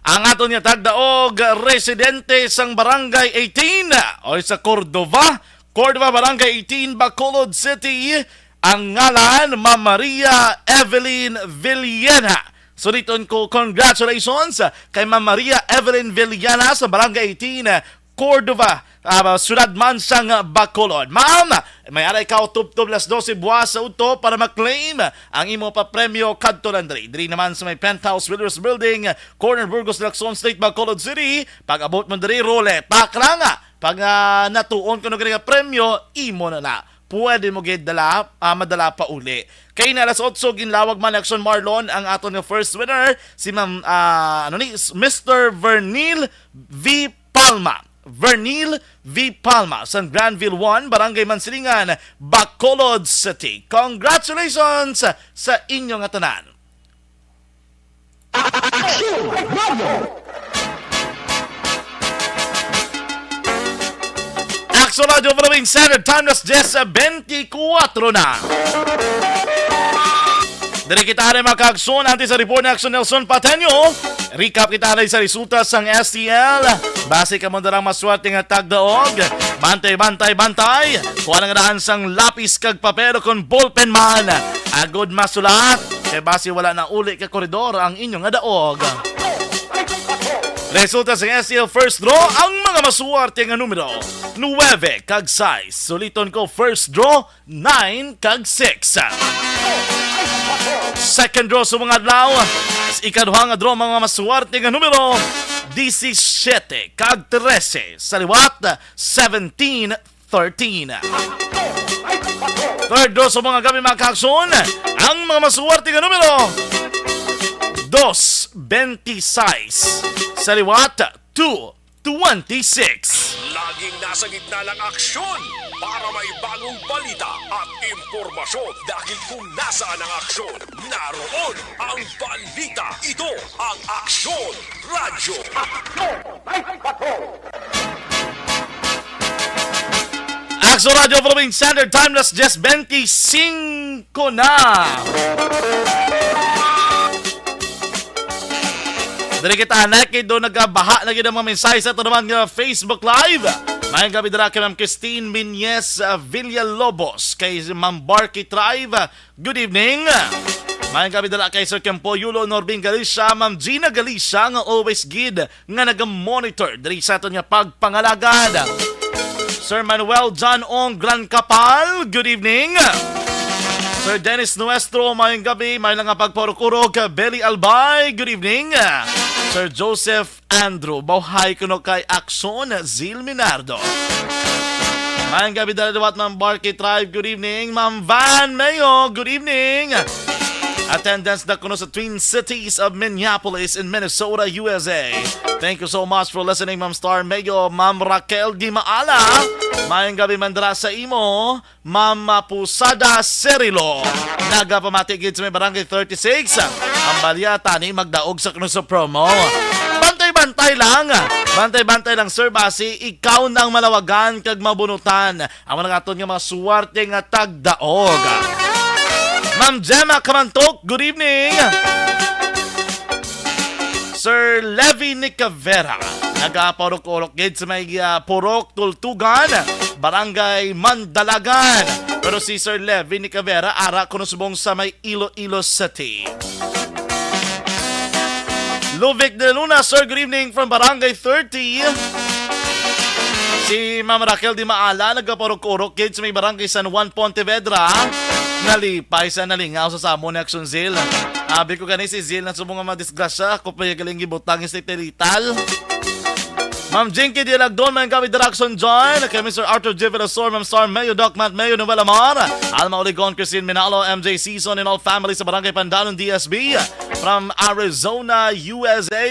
Ang aton nga tagdaog, residente sang Barangay eighteen o sa Cordova, Cordova Barangay eighteen, Bacolod City. Ang ngalan, Ma'am Maria Evelyn Villena. Suliton ko, congratulations kay Ma'am Maria Evelyn Villena sa Barangay eighteen, Cordova, ah, siyudad man sang Bacolod. Ma'am, may ara ikaw tubtob las dose buwas sa udto para ma-claim ang imo papremyo kadto lang diri. Diri naman sa may Penthouse Builders Building, corner Burgos, Lacson Street, Bacolod City. Pag-abot mo diri, roleta ka lang. Pag, ah, natuon ko na gani nga premyo, imo na na. Pwede mo gid dala, ah, madala pa uli. Kay na alas otso, ginlawag man Action Marlon ang aton nga first winner, si Ma'am, ah, ano ni, Mister Vernil V Palma. Vernil V Palma, sang Granville one, Barangay Mansilingan, Bacolod City. Congratulations sa inyo nga tanan. Action Radio. Action Radio Philippine Standard Time, alas diyes bentikwatro na. Diri kita, anay, mga kaaksyon, antes sa report ni Action Nelson Pateño. Recap kita, anay, sa resulta sang S T L. Basi kamo na lang maswerte nga tagdaog. Bantay, bantay, bantay. Kuha na nga dahan sang lapis kag papel o kon ballpen man. Agod masulat. Kay basi wala na uli ka koridor ang inyo nga daog. Resulta sa S T L first draw, ang mga maswerte nga numero, nuwebe kag sais. Suliton ko, first draw, nine kag six. Second draw sa mga adlaw, ikaduha nga draw, mga maswerte nga numero, disisiete kag trese. Sa liwat, seventeen, thirteen. Third draw sa mga gabi, mga kaaksyon, ang mga maswerte nga numero, dos, benti sais. Sa liwat, two, twenty-six. Laging nasa gitna ng aksyon para may bagong balita at impormasyon, dahil kung nasaan ang aksyon, naroon ang balita. Ito ang Aksyon Radyo. Aksyon Radyo Philippine Standard Time, alas diyes bentisinko na. Diri kita, anak, kay do nagabaha na gid ang mga mensahe sa ato naman nga Facebook Live. Maayong gabi dira kay Ma'am Christine Minyes, uh, Villalobos, kay Ma'am Barky Tribe, uh, good evening. Maayong gabi dira kay Sir Kempo Yulo, Norbin Galicia, Ma'am Gina Galicia, nga always gid nga naga-monitor diri sa aton nga pagpangalagad. Sir Manuel John Ong Gran Capal, good evening. Sir Dennis Nuestro, maayong gabi, may lang nga pagpaurok-urok. Belly Albay, good evening. Sir Joseph Andrew, bawhay kuno kay Aksyon Zil Minardo. Maayong gabi, dala liwat, Ma'am Barky Tribe, good evening. Ma'am Van Mayo, good evening. Attendance na kuno sa Twin Cities of Minneapolis in Minnesota, U S A. Thank you so much for listening, Ma'am Star Mayo, Ma'am Raquel Gimaala. Mayong gabi man dira sa imo, Ma'am Pusada Serilo. Nagapamati gid sa may Barangay thirty-six. Ang balya tani magdaog sa kuno sa promo. Bantay-bantay lang. Bantay-bantay lang, sir. Basi ikaw nang malawagan kag mabunutan ang mga aton nga mga suwerte nga tagdaog. Ma'am Gemma Kamantok, good evening. Sir Levi Nicavera, nagapurok-urok gid sa may, ah, Purok Tultugan, Barangay Mandalagan. Pero si Sir Levi Nicavera, ara kuno subong sa may Iloilo City. Luvic de Luna, sir, good evening from Barangay thirty. Si Ma'am Raquel Di Maala, nagapurok-urok gid sa may Barangay San Juan, Pontevedra. Nalipay sa nalingaw sa samo ni Action Zil. Abi ko gani si Zil na subong nga madisgrasya, ako pa yung galing gibutang sa tilital. Ma'am Jinky Dialagdon, may kami Diraction John, kay Mister Arthur J. Villasor, Ma'am Star Mayo, Doc Matt Mayo, Noel Amar, Alma Oligon, Christine Minalo, M J Season, and all family sa Barangay Pandanon, D S B, from Arizona, U S A.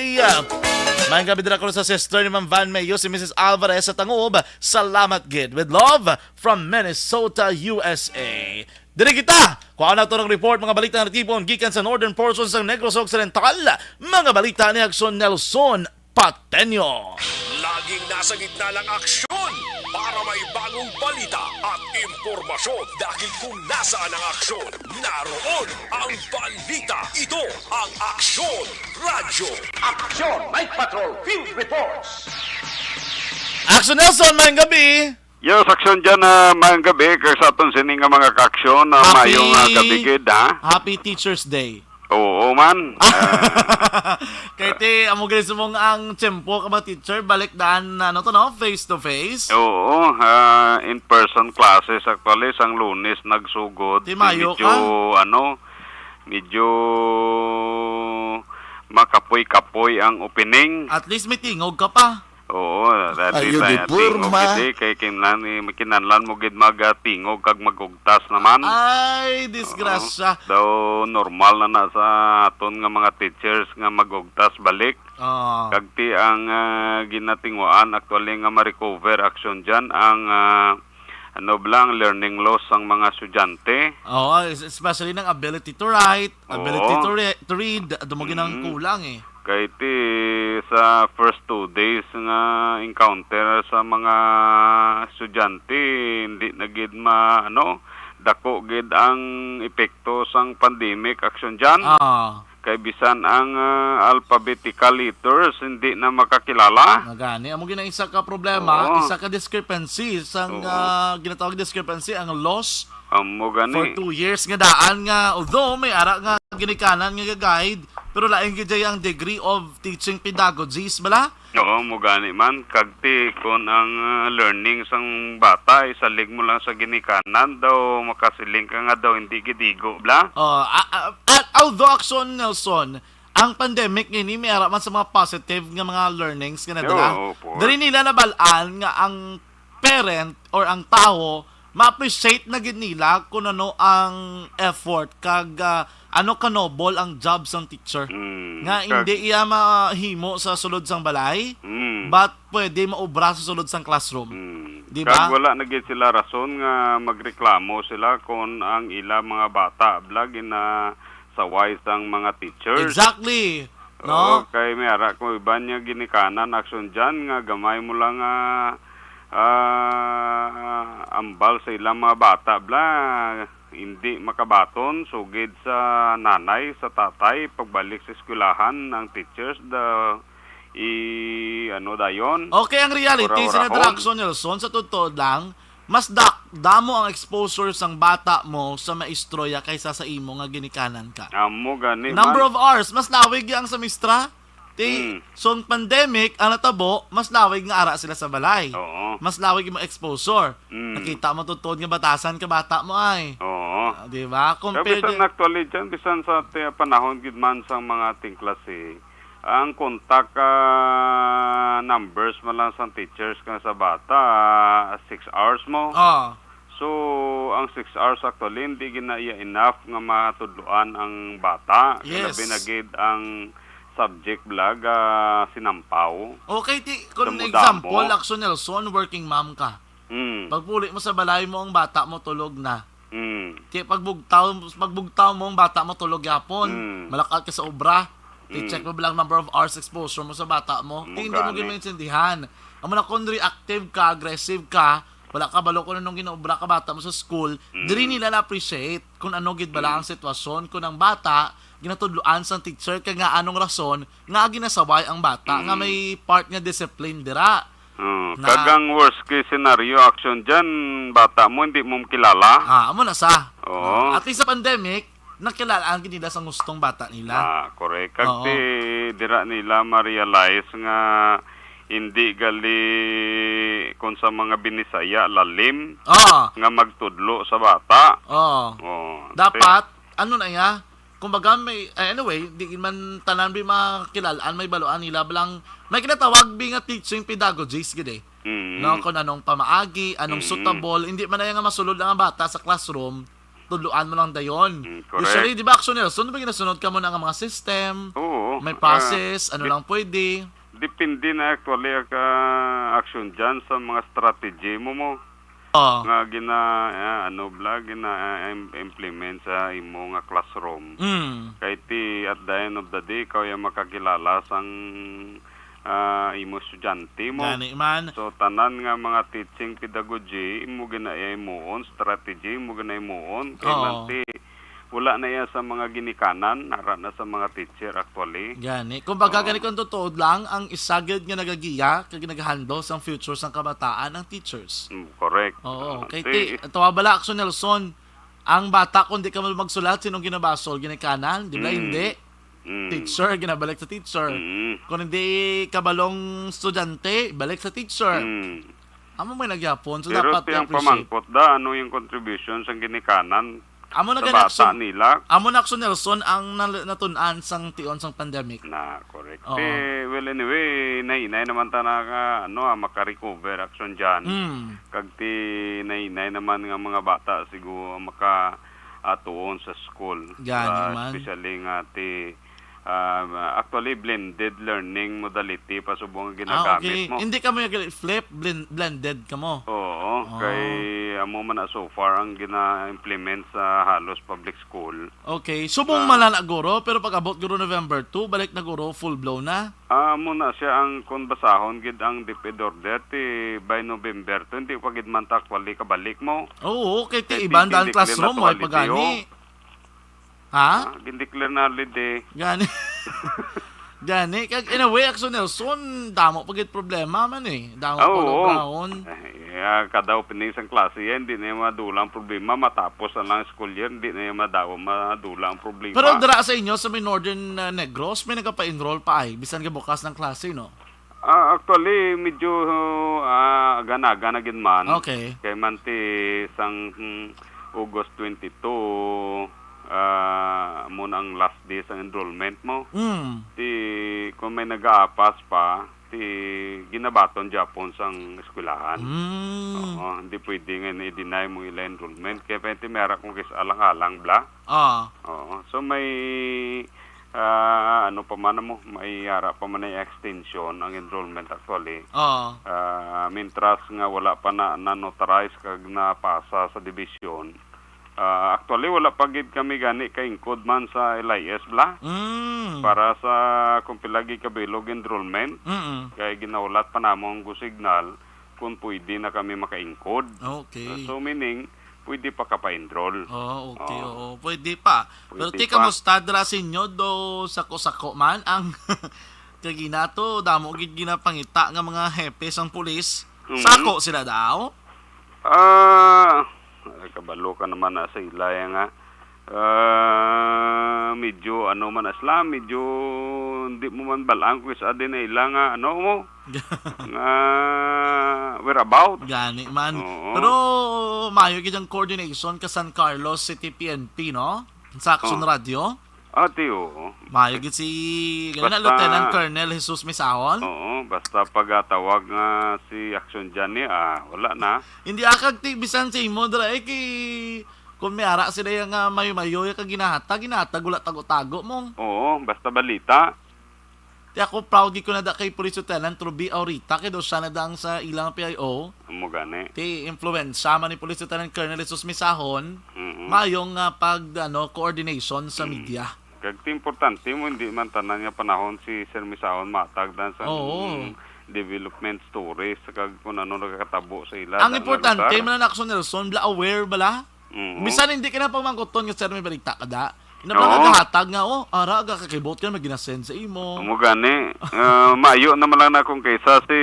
May kami Diraction sa sister ni Ma'am Van Mayo, si Missus Alvarez sa Tangob. Salamat gid. With love from Minnesota, U S A. Diri kita, kuha na to ng report, mga balita na tipon gikan sa northern portion sa Negros Occidental. Mga balita ni Action Nelson Patenyo. Laging nasa gitna ng aksyon para may bagong balita at impormasyon. Dahil kung nasaan ang aksyon, naroon ang balita. Ito ang Aksyon Radyo. Aksyon Night Patrol Field Reports. Action Nelson, mayong gabi. Yes, Action John, ah, mayong gabi kag sa aton sini nga mga kaaksyon, ah, Happy mayong, ah, gabi gid, ha? Happy Teacher's Day. Oo man. Ah, Kay ti, amo gani subong ang tiyempo ka ba, teacher? Balik daan na, ano to, no? Face to face? Oo, ah, in person classes actually, sang Lunes nagsugod. Ti mayo Medyo, ka. ano, medyo makapoy-kapoy ang opening. At least may tingog ka pa. Oo, that Ay, is, uh, uniform, tingog ha? Gid, eh, kay kinlan-, eh, kinahanglan mo gid mag, ah, tingog kag magugtas naman. Ay, disgrasya. Oo. Daw normal na na sa aton nga mga teachers nga magugtas balik. Oo. Kag ti ang, ah, ginatinguhaan actually nga ma-recover, Action John, ang, ah, ano ba lang, learning loss sang mga estudyante. Oo, es-, especially ng ability to write, ability Oo. to re-, to read, amo gid ang Mm. kulang eh. Kay ti sa first two days nga encounter sa mga estudyante, hindi na gid ma-, ano, dako gid ang epekto sang pandemic, Action John. Ah. Kay bisan ang, ah, alphabetical letters hindi na makakilala. Nga gani, amo gid ang isa ka problema, Oo. isa ka discrepancy sang, Oo. ah, ginatawag discrepancy ang loss Amo gani. for two years nga daan nga, although may ara nga ginikanan nga ga-guide, pero lain gid ang degree of teaching pedagogies bala. Oo, mo gani man. Kag ti, kun ang, ah, learning sang bata, isalig mo lang sa ginikanan, daw makasiling ka nga daw hindi gid igo, bala. Oh, a-, a-, a-, although, Action Nelson, ang pandemic ngini may ara man sa mga positive nga mga learnings nga nadala. Oo, opo. Diri nila nabal-an nga ang parent or ang tawo ma-appreciate na gid nila kung ano ang effort kag, ah, ano ka-noble ang job sang teacher. Mm, Nga kag hindi iya mahimo sa sulod sang balay, Mm. but pwede maobra sa sulod sang classroom. Mm. Di ba? Kag wala na gid sila rason nga magreklamo sila kung ang ila mga bata bala ginasaway sang mga teachers. Exactly. No? Oo, kay may ara ko iban nga ginikanan, Action John, nga gamay mo lang nga, ah, ambal sa ilang mga bata, bala, hindi makabaton, sugid sa nanay, sa tatay, pagbalik sa eskwelahan, ang teachers, the, i, ano dayon? Okay, ang reality, Ura-urahon. Senator Action Nelson, sa totoo lang, mas da-, damo ang exposure sang bata mo sa maestroya kaysa sa imo nga ginikanan ka. Amo gani Number man. of hours, mas lawig yang sa mistra. Ti, Hmm. song pandemic, ang natabo, mas lawig nga ara sila sa balay. Oo. Mas lawig mo exposure. Hmm. Nakita mo tuod nga batasan ka bata mo ay. Oo. Ah, di ba? Kaya Compared bisan to actually dyan, bisan sa ti-, panahon gid man sa mga tingklase, ang contact, ah, numbers man lang sa teachers kang sa bata, ah, six hours mo. Ah. So, ang six hours actually, hindi gina iya enough nga matudloan ang bata. Kay Yes. labi na gid ang subject bala nga sinampaw. Okay, ti, kung Damo-damo. example, Action Nelson, working mom ka. Mm. Pagpuli mo sa balay mo, ang bata mo tulog na. Mm. Kaya pagbugtaw, pagbugtaw mo, ang bata mo tulog yapon. Mm. Malakat ka sa obra. Mm. I-check mo ba lang number of hours exposure mo sa bata mo? Mo Ti, hindi mo gani. gid maintindihan. Amo na kung reactive ka, aggressive ka, wala ka balo kung anong ginaobra ka bata mo sa school, Mm. diri nila na-appreciate kung ano gid bala Mm. ang sitwasyon, kung ang bata ginatudloan sang teacher kay nga anong rason nga ginasaway ang bata nga Mm. may part nga discipline dira. Oh, Na kag ang worst case scenario, Action Jan, bata mo, hindi mo kilala. Ah, amo na sa. Oo. Ah, at least sa pandemic, nakilalaan gid nila sa gustong bata nila. Ah, correct. Kag Oo. ti dira nila ma-realize nga hindi gali kung sa mga Binisaya lalim Oo. nga magtudlo sa bata. Oo. Oh, Dapat, ano na iya? Kumbaga, may, eh, anyway, di man tanan bi makilalaan, may baluan nila. Balang, may kinatawag bi nga teaching pedagogies gid eh. Mm. No, kung anong pamaagi, anong Mm. suitable, hindi man na nga masulod lang ang bata sa classroom, tudloan mo lang dayon. Mm, correct. Usually, di ba, Action Nelson, di ba ginasunod ka mo na nga mga system? Oo. May Ah, process, ano di-, lang pwede? Depende na actually ang, ah, Action Jan sa mga strategy mo mo. Oo. Nga gina-, ah, ano bala, gina, ah, im-, implement sa imo nga classroom. Mm. Kay ti, at the end of the day, ikaw yung makakilala sang, ah, imo estudyante mo. Gani man. So, tanan nga mga teaching pedagogy, imo gina-, himuon, strategy, imo gina-, himuon. Kay Oo. man ti, wala na iya sa mga ginikanan, ara na sa mga teacher actually. Gani. Kumbaga, Oo. gani kung totoo lang, ang isa gid nga nagagiya kag nagahandle sang future sang kabataan, ang teachers. Mm, correct. Oo. Ah, Kay ti, ti, tawa bala, Action Nelson, ang bata, kung di ka man magsulat, sinong ginabasol? Ginikanan? Di ba Mm. hindi? Mm. Teacher, ginabalik sa teacher. Mm. Kung hindi kabalong estudyante, balik sa teacher. Mm. Amo may nagyapon. So, Pero dapat ti ang i-appreciate. pamangkot da, ano yung contribution sang ginikanan Amo na sa gani, bata Action, nila? amo na, Action Nelson, ang nal-, natun-an sang tion sang pandemic. Na, correct. Oo. Ti, well, anyway, nahinay naman ta na ka, ano, ah, makarecover, Action Jan. Mm. Kag ti, nahinay naman nga mga bata, siguro, maka, ah, tuon sa school. Gani Ah, man. Especially nga ti, ah, actually, blended learning modality pa subong ang Ah, ginagamit okay. mo. Hindi ka mo yung flip, blend-, blended ka mo. Oo, Oh. kay amo man na so far ang gina-implement sa halos public school. Okay. Subong Ah. man na, guro, pero pag abot, guro, November two, balik na, guro, full blow na. Ah, amo na siya ang, kung basahon gid ang DepEd order, ti by November two, hindi pa gid man ta actually kabalik mo. Oo, kay ti Kay iban daan gindeclare classroom, na mo ay actually, pagani. oh. Ha? Ah, gindeclare na holiday. Gani. Gani. Kag in a way, Action Nelson, damo pa gid problema man eh. Damo Ah, pa oo. lugaon. Eh, ah, kada opening sang klase yan, hindi na yung madula ang problema. Matapos na lang school year, hindi na yung madaw-, madula ang problema. Pero dira sa inyo, sa may Northern, uh, Negros, may nagapa-enroll pa ay, bisan ka bukas ng klase, no? Ah, actually, medyo, ah, aga-aga na gid man. Okay. Kay man ti sang, hmm, August twenty-two, ah, mo na ang last day sang enrollment mo. Mm. Ti, kung may nag-aapas pa, ti ginabaton gyapon sang eskwelahan. Mm. Oo, hindi pwede nga i-deny mo ila enrollment. Kaya pwede may ara kung kis alang-alang bla. Ah. Oo. So may, ah, ano pa man mo, may ara pa man ang extension ang enrollment actually. Ah. Ah, mintras nga wala pa na, na-notarize kag napasa sa division. Ah, actually, wala pa gid kami gani kaingkod man sa L I S bla. Mm. Para sa kung pila gid kabilog enrollment. Mm-mm. Kay ginahulat pa namo ang go signal kung pwede na kami makaingkod. Okay. So, meaning, pwede pa ka pa-enroll. Oh, okay, Oo. oo. Pwede pa. Pero Pwede ti, pa. Kamusta dira sa inyo do sako-sako man ang kaginato, damo gid ginapangita nga mga hepe sang pulis? Mm. Sako sila daw? Ah, ay, kabalo ka naman na sa ila, ya nga. Ah, medyo ano man asla, medyo hindi mo man balaan kung isa din na ila nga, ano mo, nga whereabout. Gani man. Oo. Pero maayo gid ang coordination ka San Carlos City P N P, no? Sa Action Oo. Radio. Ah, ti, oo. Maayo gid si, gani na, Basta Lieutenant Colonel Jesus Misahon. Oo, basta pag, ah, tawag nga si Action Johnny, ah, wala na. Hindi, akag ti, bisan sa imo, dira, eh, kay, kung may ara sila yung, ah, mayo-mayo, yung kaginahatag, ginahatag, wala tago-tago mo. Oo, basta balita. Ti ako, proud gid ko na da kay Police Lieutenant Ruby Aurita, kay daw siya na dang sa ilang P I O. Amo gani. Ti, influensya man ni Police Lieutenant Colonel Jesus Misahon, Mm-mm. mayong, ah, pag, ano, coordination sa Mm. media. Kag ti importante mo, hindi man tanan nga panahon si Sir Misahon matag dan sa Oo. development stories, kag kung ano nagkakatabo sa ila. Ang Da-, importante, lugar. man na Action Nelson, bala aware bala? Mm. Bisan hindi ka na pamangkuton nga, "Sir, may balita ka da?" Ina Oo. pala nagahatag nga, "Oh, ara, aga kakibot ka, may ginasend sa imo." Amo gani. Ah, maayo naman lang na kung kaysa si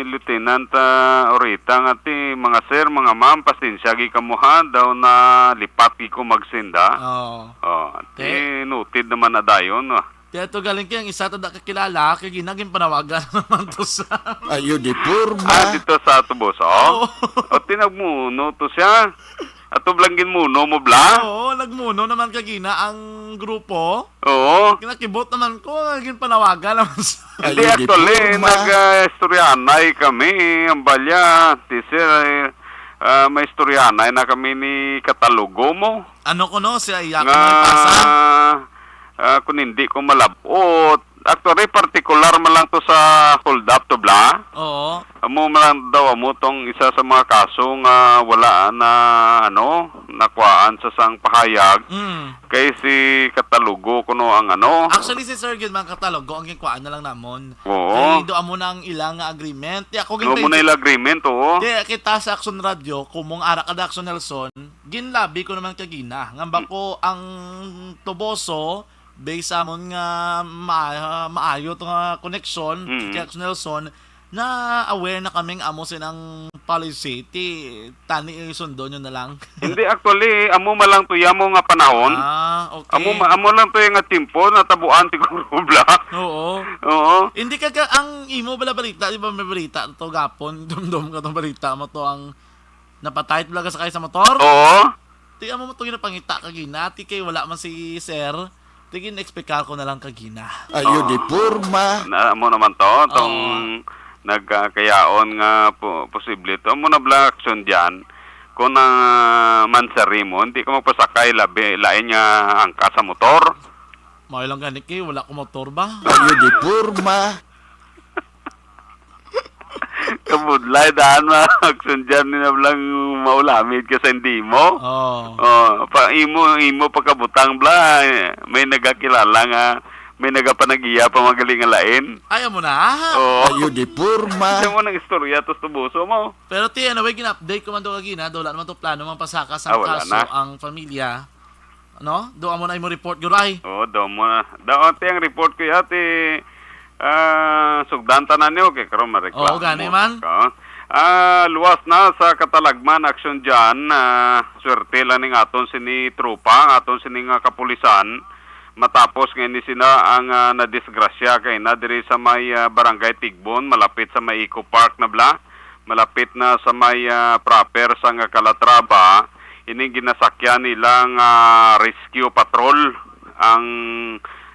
Lieutenant, ah, Orita nga ti, "Mga sir, mga ma'am, pasensya gi kamo ha, daw na lipat gi ko magsenda." Oo. Oh, ti, Te- noted naman na dayon, ah. Kaya to galing kay ang isa to da kakilala, kay ginagin panawagan naman to sa Ayo di purma. Ah, dito sa Tubuso? Oo. O, ti nagmuno to siya. Ato blang ginmuno mo, bla? Oo, nagmuno naman kagina ang grupo. Oo. Kinakibot naman ko, naging panawagan naman sa Hindi, Ayo di actually, purma. nag, ah, istoryanay kami, ang balya, ti sir, eh, ah, may istoryanay na kami ni Katalugo mo. Ano ko, no? Si Ayako Nga, may pasa? ah, kung hindi ko malabot, actually, particular man lang to sa hold up to, bla? Oo. Amo man lang daw amo tong isa sa mga kaso nga wala na, ano, nakuhaan sa sang pahayag. Mm. Kay si Katalugo kuno ang, ano. Actually, si Sir gyud man Katalugo ang gikuhaan na lang namon. Oo. Kay do amo na ang ilang nga agreement. Di ako Do mo na gintindi- ila agreement, oo. Di, kita sa Action Radio, kumong ara ka da Action Nelson, ginlabi ko naman kagina. Nga ba Mm. ko ang Tuboso, based sa amon nga ma-, maayo to nga connection, Mm. kay Action Nelson, na aware na kaming amo sinang policy, ti tani isundo nyo na lang. Hindi, actually, amo man lang to yamo nga panahon. Ah, okay. Amo ma-, amo lang to yung nga timpo, natabuan siguro, bla. Oo. Oo. Hindi ka, ka, ang imo bala balita, di ba may balita to gapon? Dumdum ka tong balita mo to ang napatay talaga sakay sa motor? Oo. Ti amo mo to ginapangita kagina, ti kay wala man si sir. Ti gin-explicar ko na lang kagina. Ayo di Oo. Purma. Na, amo naman to, tong Oo. nagkakayaon nga po, posible to. Amo na bala action dyan. Kung na mansari mo, hindi ka magpasakay labi, lain nga angka sa motor. Mao lang gani kay wala ko motor ba? Ayo di purma. Kabudlay, daan ma-, action dyan, ni na lang maulamid ka sa hindi mo. Oo. Oh, pa, imo, imo pagkabutang, bla, eh, may nagakilala nga, may nagapanagiya pa magaling nga lain. Ay, amo na. Oo. Ayo di purma. Siya mo nang istorya, tos tubuso mo. Pero ti, anyway, gin-update ko man do kagina, do wala naman to plano man pasaka sa Ah, wala kaso na. ang pamilya. No? Do amo na imo report, Guray. Oo, do mo na. Daon ti ang report ko yati, ah, sugdan tanan niyo kay karon mareklamo Oo, gani man. ka. Ah, luwas na sa Katalagman action dyan. Ah, swerte lang ning aton sini tropa, ang aton sini nga kapulisan. Matapos nga ini sila ang, ah, nadisgrasya kay na diri sa may, ah, Barangay Tigbon, malapit sa may Eco Park na bla, malapit na sa may, ah, proper sa nga Calatrava, ining ginasakyan nilang, ah, rescue patrol, ang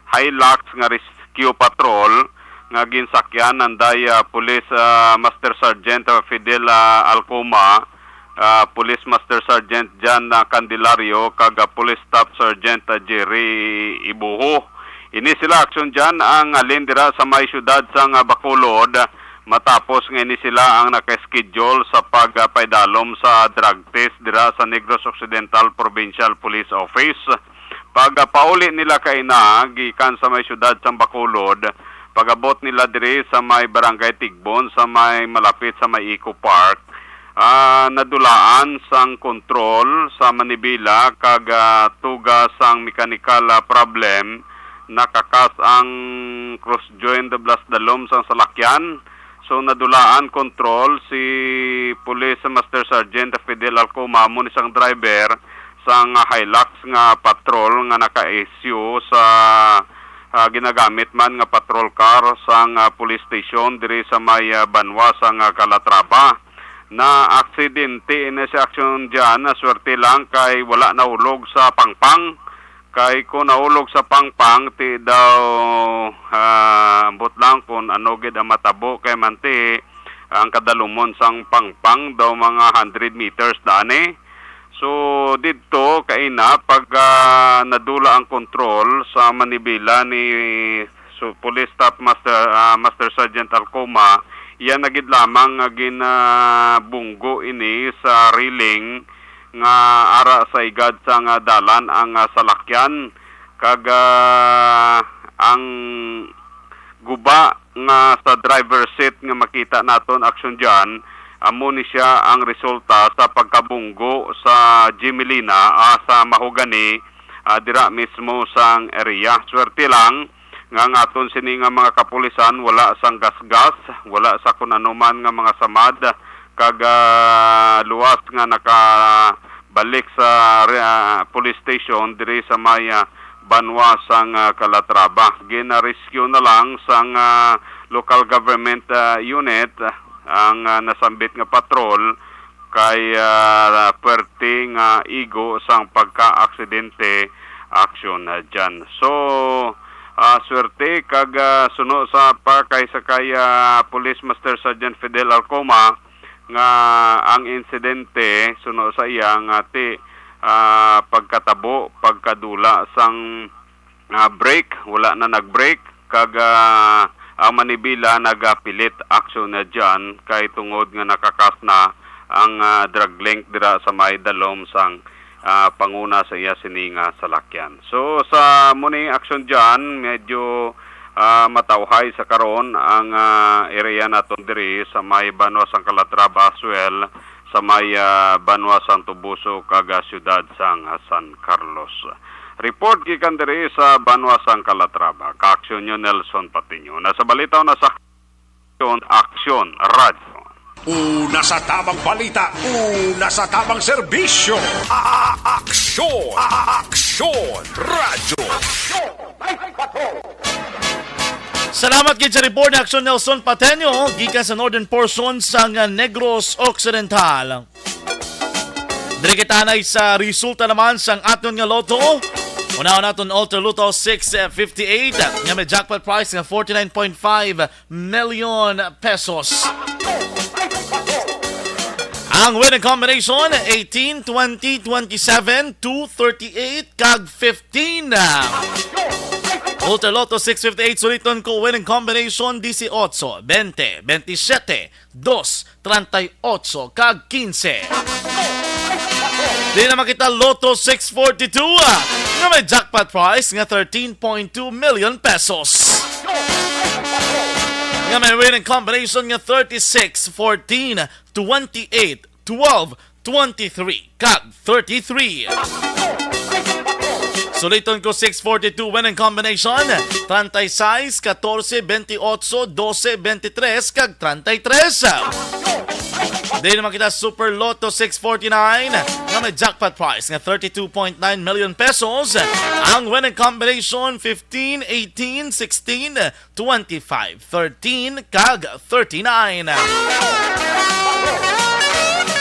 Hilux nga rescue patrol nga ginsakyan nanday, ah, Police, ah, Master Sergeant, ah, Fidel, ah, Alcoma, ah, Police Master Sergeant John, ah, Candelario, kag, ah, Police Staff Sergeant, ah, Jerry Ibuho. Ini sila action dyan ang halin dira sa may siyudad sa nga Bacolod, matapos nga ini sila ang naka-schedule sa pagpaidalom sa drug test dira sa Negros Occidental Provincial Police Office. Pagpauli nila kaina gikan sa may siyudad sa Bacolod, pag-abot nila diri sa may Barangay Tigbon, sa may malapit sa may Eco Park, ah, nadulaan sang kontrol sa manibela kag, ah, tuga sang mechanical, ah, problem, nakakas ang cross joint blasdalom sang salakyan. So, nadulaan kontrol si Police Master Sergeant Fidel Alcoma, amo ni sang driver sang Hilux nga patrol nga naka-issue sa, ah, ginagamit man nga patrol car sang, ah, police station diri sa may, ah, banwa sang, ah, Calatrava. Na aksidente ini si action dyan, na swerte lang kay wala nahulog sa pangpang. Kay kung nahulog sa pangpang, ti daw, ah, ambot lang kung ano gid ang matabo, kay man ti ang kadalumon sang pangpang daw mga hundred meters na ani. So, didto kaina pag, ah, nadula ang kontrol sa manibela ni, so, Police Staff Master, ah, Master Sergeant Alcoma, iya na gid lamang nga ginabunggo ini sa railing nga ara sa igad sang dalan ang, ah, salakyan, kag, ah, ang guba nga sa driver seat nga makita naton, Action John, amo ni siya ang resulta sa pagkabunggo sa Gemelina, ah, sa mahogani, ah, dira mismo sang area. Swerte lang nga ang aton sini nga mga kapulisan wala sang gasgas, wala sa kun ano man nga mga samad, kag, ah, luwas nga nakabalik sa re-, ah, police station diri sa may, ah, banwa sang, ah, Calatrava. Gina-rescue na lang sang, ah, local government, ah, unit, ah, ang, ah, nasambit nga patrol kay, ah, perti nga igo sang pagka-aksidente, Action, ah, John. So, ah, swerte kag, ah, suno sa pa kay sa kay, ah, Police Master Sergeant Fidel Alcoma nga ang insidente suno sa iya nga ti, ah, pagkatabo, pagkadula sang, ah, brake, wala na nag-brake, kag, ah, ang manibela nagapilit, Action, ah, John, kay tungod nga nakakas na ang, ah, drag link dira sa may dalom sang, ah, panguna sa iya sini nga salakyan. So, sa muni, Action John, medyo, ah, matawhay sa karon ang, ah, area naton diri sa may banwa sang Calatrava as well sa may, ah, banwa sang Toboso kag, ah, siyudad sang, ah, San Carlos. Report gikan diri sa banwa sang Calatrava, ka-Action nyo Nelson Patiño. Nasa balita na sa Aksyon, Aksyon Radyo. Una sa tamang balita, una sa tamang serbisyo. A-, a-, aksyon, a-, a-, aksyon, radyo. Salamat gid sa report ni Aksyon Nelson Pateño gikan sa northern portion sang Negros Occidental. Diri kita anay sa resulta naman sang aton nga lotto. Unahon naton Ultra Lotto six fifty-eight nga may jackpot price nga forty-nine point five million pesos. Ang winning combination, eighteen, twenty, twenty-seven, two, thirty-eight, kag fifteen. Ultra Lotto six fifty-eight, suliton ko, winning combination, dieciocho, veinte, veintisiete, dos, treinta y ocho, kag quince. Di naman kita Lotto six forty-two, ah, nga may jackpot price nga thirteen point two million pesos. Nga may winning combination nga thirty-six, fourteen, twenty-eight, twelve, twenty-three, kag thirty-three. Suliton ko, six forty-two winning combination, treinta y seis, catorce, veintiocho, doce, veintitrés, kag treinta y tres. Di naman kita Super Lotto six forty-nine nga may jackpot price nga thirty-two point nine million pesos. Ang winning combination, fifteen, eighteen, sixteen, twenty-five, thirteen, kag thirty-nine.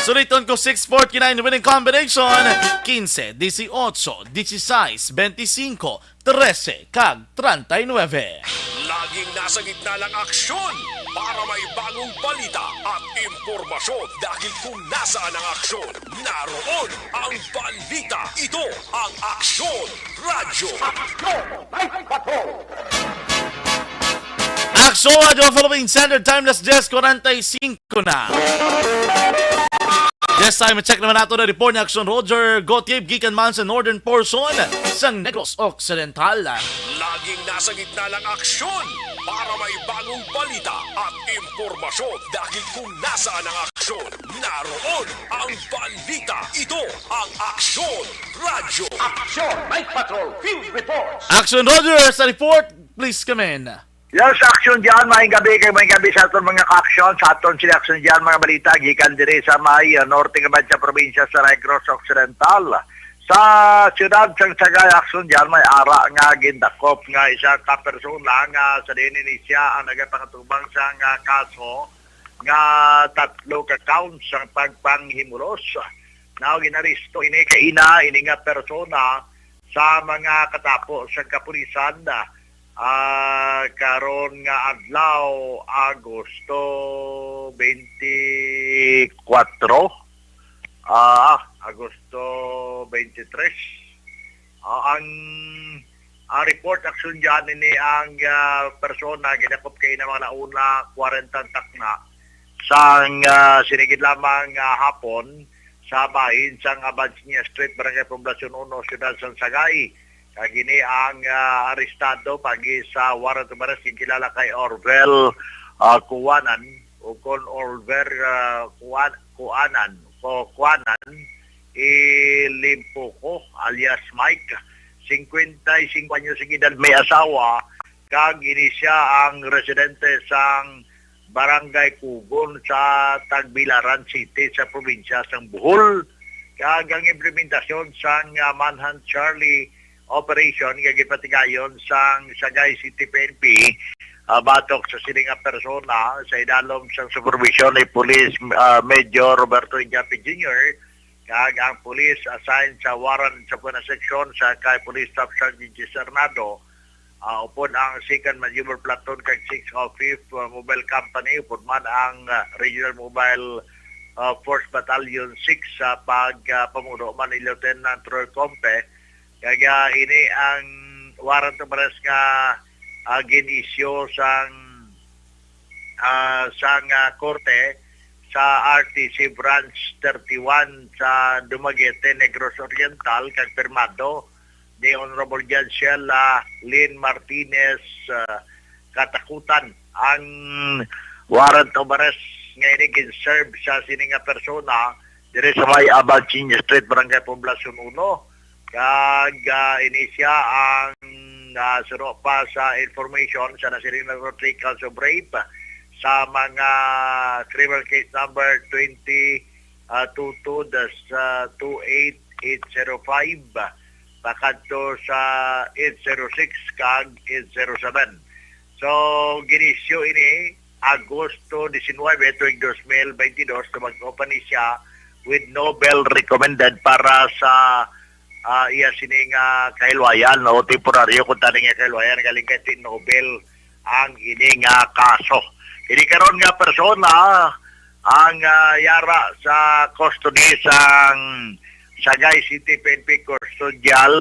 Suliton ko, six forty-nine winning combination, quince, dieciocho, dieciséis, veinticinco, trece, kag treinta y nueve. Laging nasa gitna ng aksyon para may bagong balita at impormasyon, dahil kung nasaan ang aksyon, naroon ang balita. Ito ang Aksyon Radyo. Aksyon Radyo Philippine Standard Time, alas diyes cuarenta y cinco na. This time, check naman nato na report ni Aksyon Roger Gotib gikan man sa northern portion sang Negros Occidental. Laging nasa gitna ng aksyon para may bagong balita at impormasyon, dahil kung nasaan ang aksyon, naroon ang balita. Ito ang Aksyon Radyo. Action Night Patrol Field Reports. Action Roger sa report, please come in. Yes, Action John, maayong gabi kay maayong gabi sa aton mga ka-aksyon, sa aton sila Action John, mga balita gikan diri sa may, ah, norte nga sa probinsya sa Negros Occidental. Sa siyudad sang Sagay, Action John, may ara nga gindakop nga isa ka persona nga sa diin ini siya ang nagapangatubang sa nga kaso nga tatlo ka counts ang pagpanghimulos. Now, ginaresto ini kaina, ini nga persona sa mga katapo sa kapulisan, ah, karon nga adlaw, Agosto twenty-four, ah, Agosto twenty-three. Ah, ang, ang report, Action John, ini ang, ah, persona ginakop kay na mga nauna, kwarenta ang takna, sang, ah, sinigid lamang, ah, hapon sa bahin sang Abansiña Street, Barangay Poblacion Uno, Siyudad sang Sagay. Kag ini ang, ah, arestado pagi sa warrant of arrest, ginkilala kay Orvel, ah, Kuwanan, o kon Orver, ah, Kuwan-, Kuanan, o Kuanan, Ilimpuko, alias Mike, singkwenta y singko anyos ang edad, may asawa, kag ini sia ang residente sang Barangay Kugon sa Tagbilaran City sa probinsya sang Bohol. Kag ang implementasyon sang, ah, Manhunt Charlie operation nga gipatigayon sang Sagay City P N P, ah, batok sa sini nga persona sa idalom sang supervision ni Police, ah, Major Roberto Iñape Junior, kag ang police assigned sa warrant sa Buena Section sa kay Police Staff Sergeant G C Arnado, ah, upod ang Second Maneuver Platoon kag Sixth, ah, Fifth, ah, Mobile Company, upod man ang, ah, Regional Mobile, ah, Force Battalion Six sa pag, ah, pamuno man ni Lieutenant Roy Compe. Kag, ah, ini ang warrant of arrest nga, ah, gin-issue sang, ah, sang, ah, korte sa R T C Branch thirty-one sa Dumaguete, Negros Oriental, kag pirmado ni Honorable Judge Sheila Lynn Martinez, ah, Katakutan. Ang warrant of arrest nga ini gin-serve sa sini nga persona diri sa may Abansiña Street, Barangay Poblacion Uno. Kag, ah, ini sia ang, ah, suno pa sa information sa nasiring na Trickles of Rape sa mga criminal case number twenty, ah, two two dash two eight eight zero five, pakadto sa eight zero six kag eight zero seven. So, ginisyo ini Agosto diecinuebe, tuig dos mil veintidós, tumag-o pa ni siya with no bail recommended para sa, ah, iya sini nga kahilwayan, no? Temporaryo kung tani nga kahilwayan, galing kay no bail ang ini nga kaso. Ini karon nga persona ang, ah, yara sa custody sang Sagay City P N P Custodial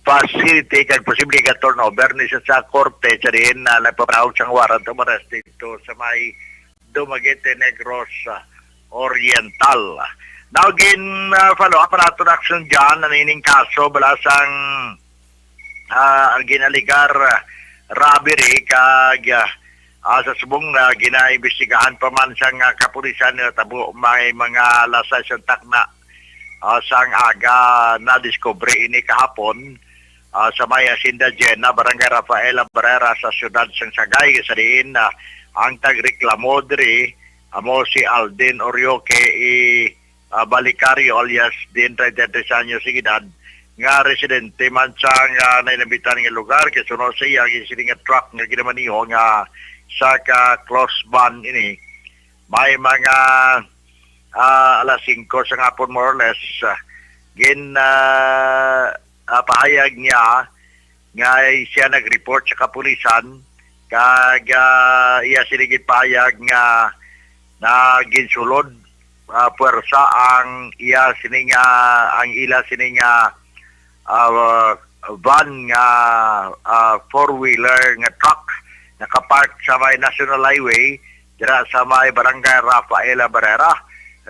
Facility kag posible ga-turnover ni sa, sa korte sa diin na nagpapanahon sang warrant of arrest dito sa may Dumaguete, Negros, ah, Oriental. Now, gin, ah, follow up nato na, Action John, ang ining kaso bala sang, ah, ang ginaligar, ah, robbery kag, ah, ah, sa subong na ginaimbestigahan pa man sang, ah, kapulisan nga tabo may mga alas sais sang takna, ah, sang aga nadiskubre ini kahapon, ah, sa may Hacienda Jenna, Barangay Rafaela Barrera sa siyudad sang Sagay, sa diin, ah, ang tagreklamo diri amo si Alden Orioque I, ah, Balicario alias Din, treinta y tres anyos ang edad, nga residente man sang, ah, nainambitan nga lugar, kay suno sa iya ang sini nga truck nga ginamaniho nga sa ka close ban ini. May mga, ah, alas singko sa hapon, more or less, ah, gin, ah, ah, pahayag niya nga siya nag-report sa kapulisan, kag, ah, iya sini gipahayag nga na ginsulod, ah, puwersa ang iya sini nga, ang ila sini nga, ah, van nga, ah, four-wheeler nga truck nakapark sa may National Highway dira sa may Barangay Rafaela Barrera.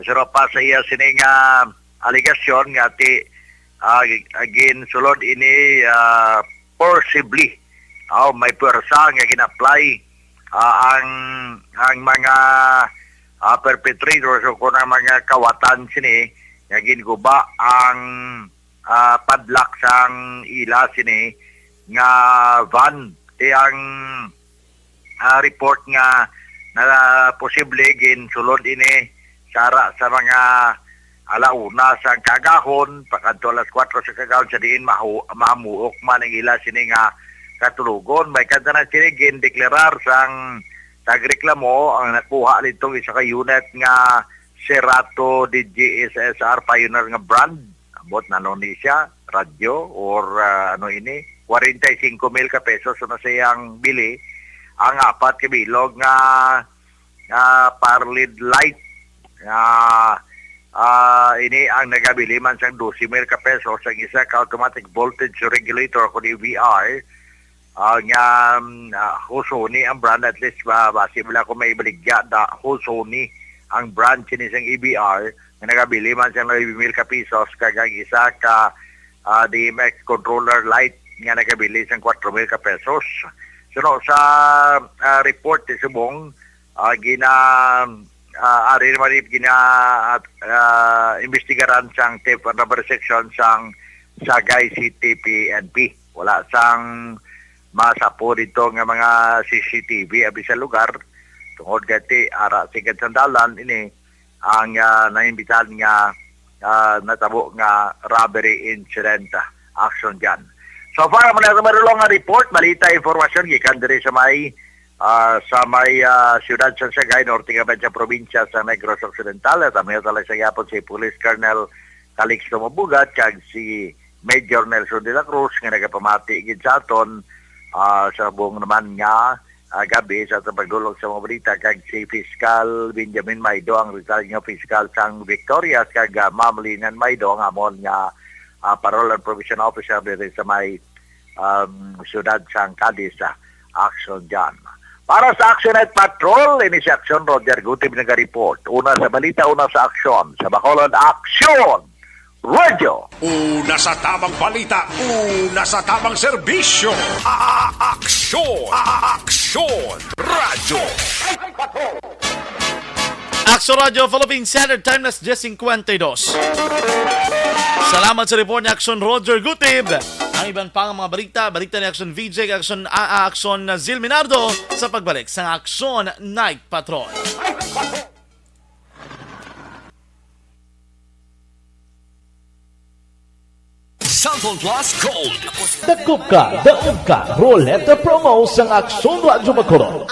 Suro pa sa iya sini nga alegasyon nga ti, ah, ginsulod ini, ah, forcibly. Aw, may puwersa nga gin-apply, ah, ang, ang mga, ah, perpetrators o kung ang mga kawatan sini nga ginguba ang, ah, padlock sang ila sini nga van. Ti ang, ah, report nga na posible ginsulod ini sa ara sa mga ala una sa kaagahon, pakadto alas kuwatro sa kaagahon, sa diin mahu-, mahamuok man ang ila sini nga katulogon. May kantanan sini gindeklarar sang tagreklamo ang nakuha nitong isa ka unit nga Cerato D G S S R Pioneer nga brand. Bot na ni siya, radyo, or, ah, ano ini, kwarenta y singko mil ka pesos na siyang bili, ang apat ka bilog nga, ah, parlid light. Ah, ah, ini ang nagabili man sang dose mil ka pesos, ang isa ka automatic voltage regulator, kundi V R, ah, nga, mm, ah, Hosoni ang brand, at least ba, basi wala ko may ibaligya da Hosoni ang brand sini sang E V R, nga nagabili man sang nuebe mil ka pesos, kag ang isa ka, ah, D M X controller light nga nagabili sang kuwatro mil ka pesos. Suno sa, ah, report ni subong, ah, gina, ah, ari naman ni gina, ah, imbestigaran sang theft and robbery section sang Sagay City P N P. Wala sang masapo dito nga mga C C T V abi sa lugar. Tungod kay ti ara sigad sang dalan ini ang, ah, naimbitahan nga, ah, natabo nga robbery incident, ah, action dyan. So far, amo na sa marulong nga report, balita, impormasyon gikan diri sa may, ah, sa may, ah, siyudad sa Sagay, norte nga sa probinsya sa Negros Occidental, at amo sa gihapon si Police Colonel Calixto Mabugat kag si Major Nelson de la Cruz nga nagapamati gid sa aton, ah, sa buong naman nga, ah, gabi sa aton pagdulog sa mga balita, kag si Fiscal Benjamin Maido, ang retired nga fiscal sang Victorias, kag, ah, Ma'am Linan Maido, ang amon nga, ah, parole and probation officer diri sa may, um, siyudad sang Cadiz, ah, action dyan. Para sa Action Night Patrol, ini si Action Roger Gutib naga-report. Una sa balita, una sa aksyon. Sa Bacolod, Action! Radyo. Una sa tamang balita, una sa tamang serbisyo. A-, a-, aksyon, a-, a-, aksyon, radyo. Aksyon Radyo Philippine Standard Time, las diez cincuenta y dos. Salamat sa report ni Aksyon Roger Gutib. Ang iban pa nga mga balita, balita ni Aksyon V J, Aksyon A A, Aksyon Zil Minardo sa pagbalik sa Aksyon Night Patrol. Cellphone Plus Gold. Dakop ka, daog ka, Roleta Promo sang Aksyon Radyo Bacolod.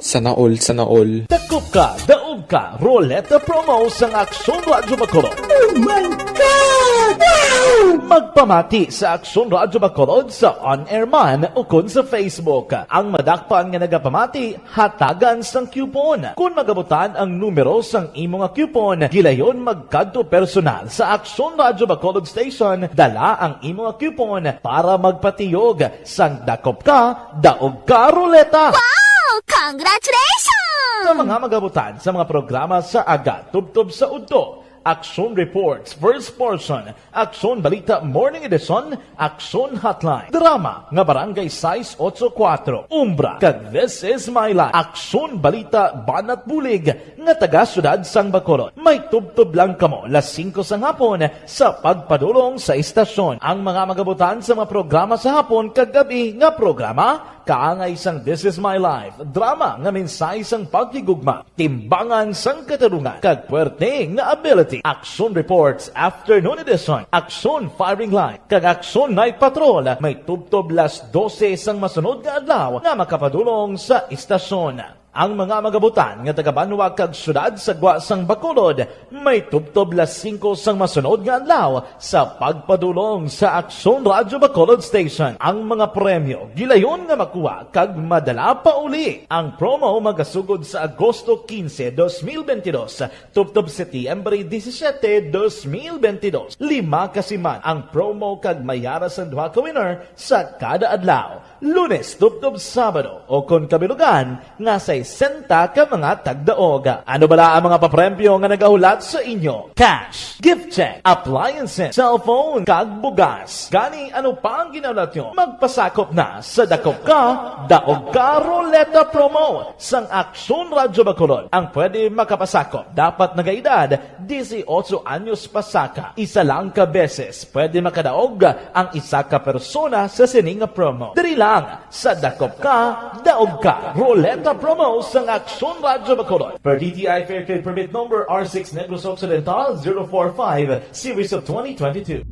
Sana all, sana all. Dakop ka, daog ka, Roleta Promo sang Aksyon Radyo Bacolod. Oh my God! Wow! Magpamati sa Aksyon Radyo Bacolod sa on-air man ukon sa Facebook. Ang madakpan nga nagapamati, hatagan sang coupon. Kon magabutan ang numero sang imo nga coupon, gilayon magkadto personal sa Aksyon Radyo Bacolod Station, dala ang imo nga coupon para magpatiyog sang Dakop Ka, Daog Ka Roleta. Wow! Congratulations! Sa mga magabutan sa mga programa sa aga tubtob sa udto, Aksyon Reports, first portion, Aksyon Balita Morning Edition, Aksyon Hotline, drama nga Barangay sais otso kuwatro, Umbra, kag This Is My Life, Aksyon Balita Banat Bulig nga taga Siyudad sang Bacolod. May tubtob lang kamo las singko sang hapon sa pagpadulong sa istasyon. Ang mga magabutan sa mga programa sa hapon kag gabi nga programa, kaangay sang This Is My Life, drama nga mensahe sang paghigugma, timbangan sang katarungan, kag puwerte nga ability. Action Reports, Afternoon Edition, Action Firing Line, kag Action Night Patrol may tubtob las dose sang masunod nga adlaw nga makapadulong sa istasyon. Ang mga magabutan nga taga-banwa kag siyudad sa gwa sang Bacolod may tubtob las singko sang masunod nga adlaw sa pagpadulong sa Aksyon Radyo Bacolod Station. Ang mga premyo gilayon nga makuha kag madala pauli. Ang promo magasugod sa Agosto quince, dos mil veintidós, tubtob Setyembre disisiete, dos mil veintidós. Lima ka siman ang promo kag may ara sang duha ka winner sa kada adlaw, Lunes tubtob Sabado, o kon kabilugan, nga sesenta ka mga tagdaog. Ano bala ang mga papremyo nga nagahulat sa inyo? Cash, gift check, appliances, cellphone, kag bugas. Gani, ano pa ang ginahulat nyo? Magpasakop na sa Dakop Ka, Daog Ka Roleta Promo sang Aksyon Radyo Bacolod. Ang pwede makapasakop dapat nagaedad dieciocho anyos pasaka. Isa lang ka beses pwede makadaog ang isa ka persona sa sini nga promo. Diri lang sa Dakop Ka, Daog Ka Roleta Promo sang Aksyon Radyo Bacolod, per D T I Fair Trade Permit Number R six Negros Occidental zero four five, Series of twenty twenty-two.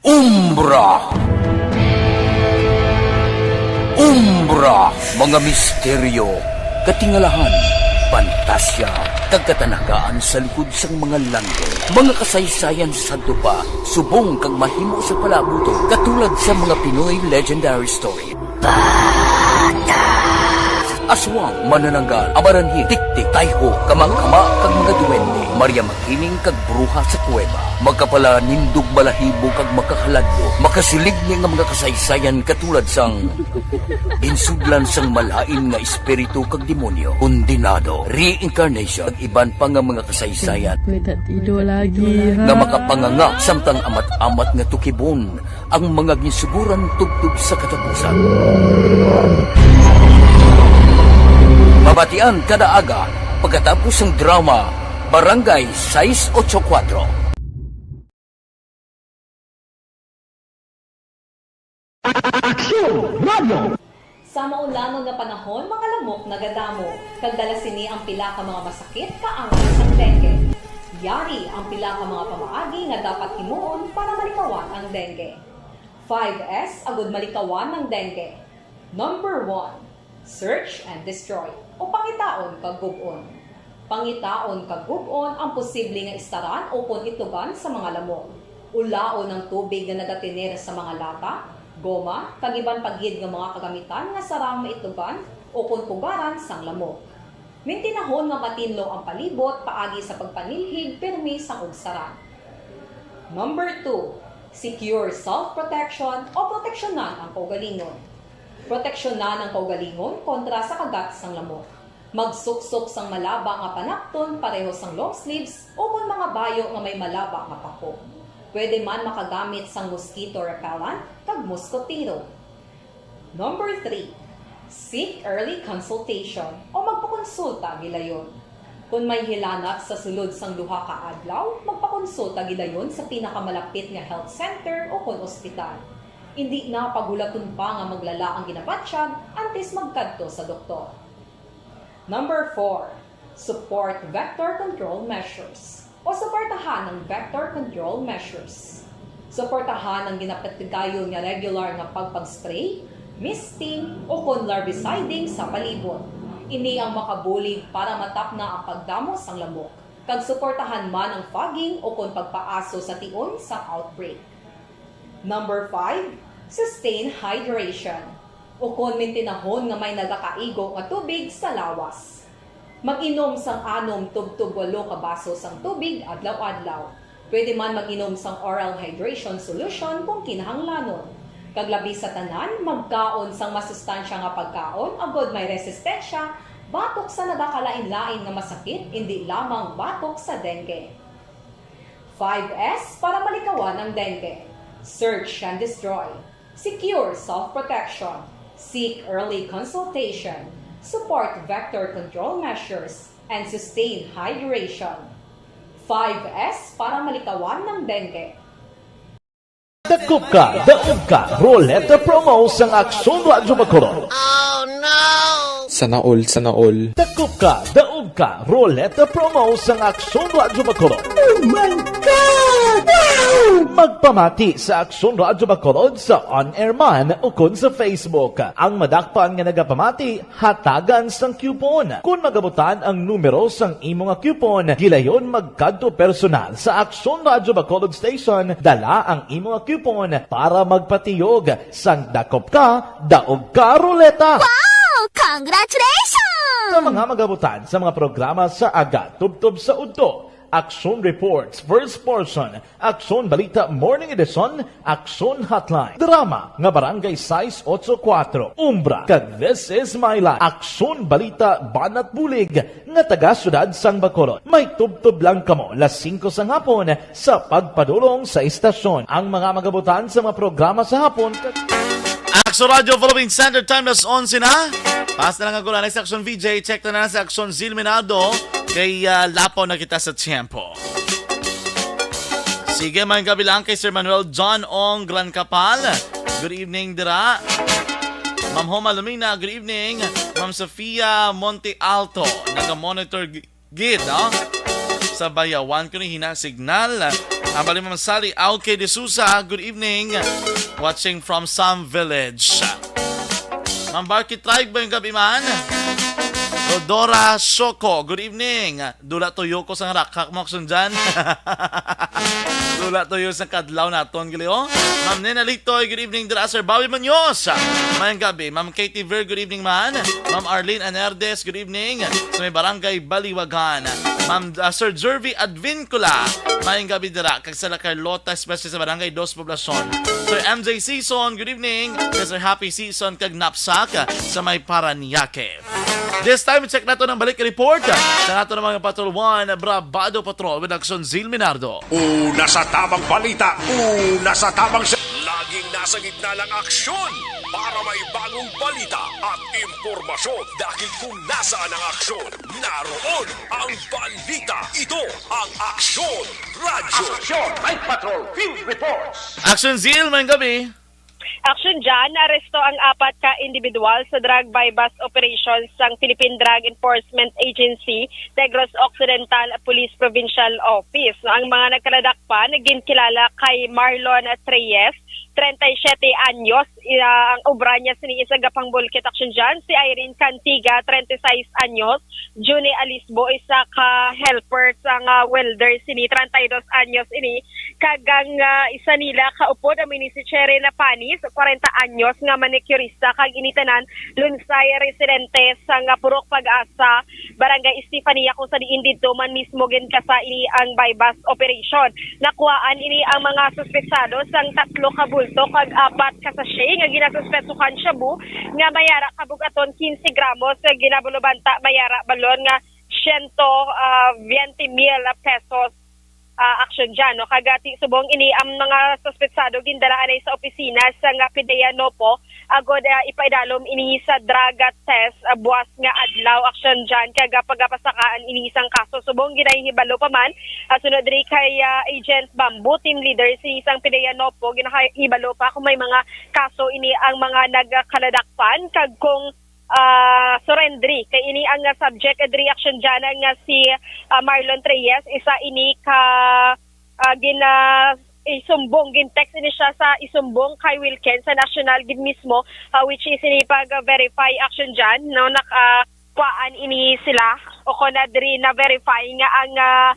Umbra. Ra, mga misteryo, katingalahan, pantasya, kag katanagaan sa likod sang mga langit. Mga kasaysayan sa sadto pa, subong kag mahimo sa palabuton, katulad sa mga Pinoy legendary story. Aswang, manananggal, amaranhit, tiktik, tayho, kamangkama, kag mga duwende, Maria Makiling kag bruha sa kuweba, makapalanindog balahibo kag makahaladlo, makasiligni nga mga kasaysayan katulad sang ginsudlan sang malain nga espiritu kag demonyo, kondenado, reincarnation, kag iban pa nga mga kasaysayan May tatido lagi, ha? nga makapanganga samtang amat-amat nga tukibon ang mga ginsuguran tubtob sa katapusan. Mabatian kada aga pagkatapos sang drama Barangay sais ocho kuwatro. Aksyon Radio. Sa maulangon nga panahon, mga lamok nagadamo, kag dala sini ang pila ka mga masakit kaangay sang dengue. Yari ang pila ka mga pamaagi nga dapat himuon para malikawan ang dengue. Five S agud malikawan ang dengue. Number one, search and destroy, o pangitaon kag gub-on. Pangitaon kag gub-on ang posible nga istaran ukon itugan sa mga lamok. Ulaon ang tubig nga nagatener sa mga lata, goma, kag iban pa gid nga mga kagamitan nga sarang maitugan ukon pugaran sang lamok. Mintinahon nga matinlo ang palibot paagi sa pagpanilhig pirmi sang ugsaran. Number two, secure self-protection o proteksyonan ang kaugalingon. Proteksyonan ang kaugalingon kontra sa kagat sang lamok. Magsuksok sang malaba nga panapton pareho sang long sleeves ukon mga bayo nga may malaba nga pako. Pwede man makagamit sang mosquito repellent kag moskotero. Number three, seek early consultation o magpakonsulta gilayon. Kon may hilanat sa sulod sang duha ka adlaw, magpakonsulta gilayon sa pinakamalapit nga health center ukon ospital. Indi na paghulaton pa nga maglala ang ginabatyag antes magkadto sa doktor. Number four, support vector control measures o suportahan ang vector control measures. Suportahan ang ginapatigayon nga regular nga pagpag-spray, misting, ukon larviciding sa palibot. Ini ang makabulig para matapna ang pagdamo sang lamok, kag suportahan man ang fogging ukon pagpaaso sa tion sang outbreak. Number five, sustain hydration, ukon mintinahon nga may nagakaigo nga tubig sa lawas. Mag-inom sang anom tubtob walo ka baso sang tubig adlaw-adlaw. Pwede man mag-inom sang oral hydration solution kung kinahanglanon. Kag labi sa tanan, magkaon sang masustansya nga pagkaon agod may resistensya batok sa nagakalain-lain nga masakit, indi lamang batok sa dengue. Five S para malikawan ang dengue. Search and destroy. Secure self-protection. Seek early consultation. Support vector control measures. And sustain hydration. Five S para malikawan ng dengue. Dakop ka, daog ka, Roleta Promo sang Aksyon Radyo Bacolod. Oh no! Sana all, sana all. Dakop ka, daog ka, Roleta Promo sang Aksyon Radyo Bacolod. Oh my God! Wow! Magpamati sa Aksyon Radyo Bacolod sa on-air man ukon sa Facebook. Ang madakpan nga nagapamati, hatagan sang coupon. Kon magabutan ang numero sang imo nga coupon, gilayon magkadto personal sa Aksyon Radyo Bacolod Station, dala ang imo nga coupon para magpatiyog sang dakop ka, daog ka ruleta. Wow! Congratulations! Sa mga magabutan sa mga programa sa aga, tubtob sa udto, Aksyon Reports, First Portion, Aksyon Balita Morning Edition, Aksyon Hotline, drama nga Barangay sais ocho kuwatro, Umbra, kag This Is My Life, Aksyon Balita Banat Bulig nga taga Siyudad sang Bacolod. May tubtob lang kamo las singko sang hapon sa pagpadulong sa istasyon. Ang mga magabutan sa mga programa sa hapon, Aksyon Radyo Philippine Standard Time, las onse na. Pas na lang ang gula. Next Aksyon V J, check na na sa Aksyon Zilminado. Kay, ah, lapaw na kita sa tiyempo. Sige, maayong gabi lang kay Sir Manuel John Ong Gran Capal. Good evening, dira. Ma'am Homa Lumina, good evening. Ma'am Sofia Monte Alto, naga-monitor g-, gid, no? Sa Bayawan ko ni hina signal. Ang bali, Ma'am Sally Auke de Sousa, good evening. Watching from Sam Village. Ma'am Barky Tribe, maayong gabi man. Rodora Shoko, good evening. Dula tuyo ko sa rakhak mo, Aksyon Jan. Dula tuyo sa kadlaw naton, gali, oh. Ma'am Nena Litoy, good evening. Dira, Sir Bobby Muñoz, maayong gabi. Ma'am Katie Ver, good evening man. Ma'am Arlene Anerdes, good evening. Sa may barangay Baliwagan. Ma'am, ah, Sir Jervy Advincula, maayong gabi dira. Kag sa La Carlota, especially sa barangay Dos Poblacion. Sir M J Season, good evening. Kag Sir Happy Season, kag Napsak, sa may Parañaque. This time, check nato ang balik report sa ato ng mga Patrol One, Brabado Patrol with Aksyon Zil Minardo. Una sa tamang balita, una sa tamang se- Laging nasa gitna ng aksyon para may bagong balita at impormasyon. Dahil kung nasaan ang aksyon, naroon ang balita. Ito ang Aksyon Radyo. Aksyon Night Patrol Field Reports. Aksyon Zil, maayong gabi. Action dyan, naaresto ang apat ka individual sa drug buy-bust operation sang Philippine Drug Enforcement Agency, Negros Occidental Police Provincial Office. No, ang mga nagkaladakpan, naging kilala kay Marlon Treyes, treinta y siete anyos, ah, ang obra niya sini isa gapangbulkit action dyan, si Irene Cantiga, treinta y seis anyos, Junie Alisbo, isa ka helper sang welder sini, treinta y dos anyos ini, kag ang, ah, isa nila ka upod amo ini si Cherry Napanis, kwarenta anyos, nga manicurista, kag ini tanan Lunsay residente sang Purok Pag-asa, Barangay Estefania, kung sa diin didto man mismo ginkasa ini ang buy-bust operation. Nakuhaan ini ang mga suspetsado sang tatlo ka bulto kag apat ka sachet nga ginasuspetsuhan shabu nga may ara kabug-aton quince gramos, nga ginabulubanta may ara balon nga siyento, ah, veinte mil pesos, ah, action dyan, no? Kag, ah, ti-, subong ini ang mga suspetsado gindala anay sa opisina sang, ah, PDEA NOPO, agod, ah, ipaidalom ini sa drug, ah, test, ah, buwas nga adlaw action dyan, kag, ah, pagapasakaan ini sang kaso. Subong ginahibalo pa man, ah, sunod diri kay, ah, Agent Bamboo, team leader sini sang PDEA NOPO, ginahibalo pa kung may mga kaso ini ang mga nagkaladakpan, kag kung, ah, surrenderi. Kay ini ang, ah, subject, ah, diri action dyan nga si, ah, Marlon Treyes, isa ini ka, ah, gina-, isumbong, gin-text ini siya sa isumbong kay Wilken sa national gid mismo, ah, which is ini pag-verify action dyan, no, nakakuhaan ini sila, o kung na diri na-verify nga ang, ah,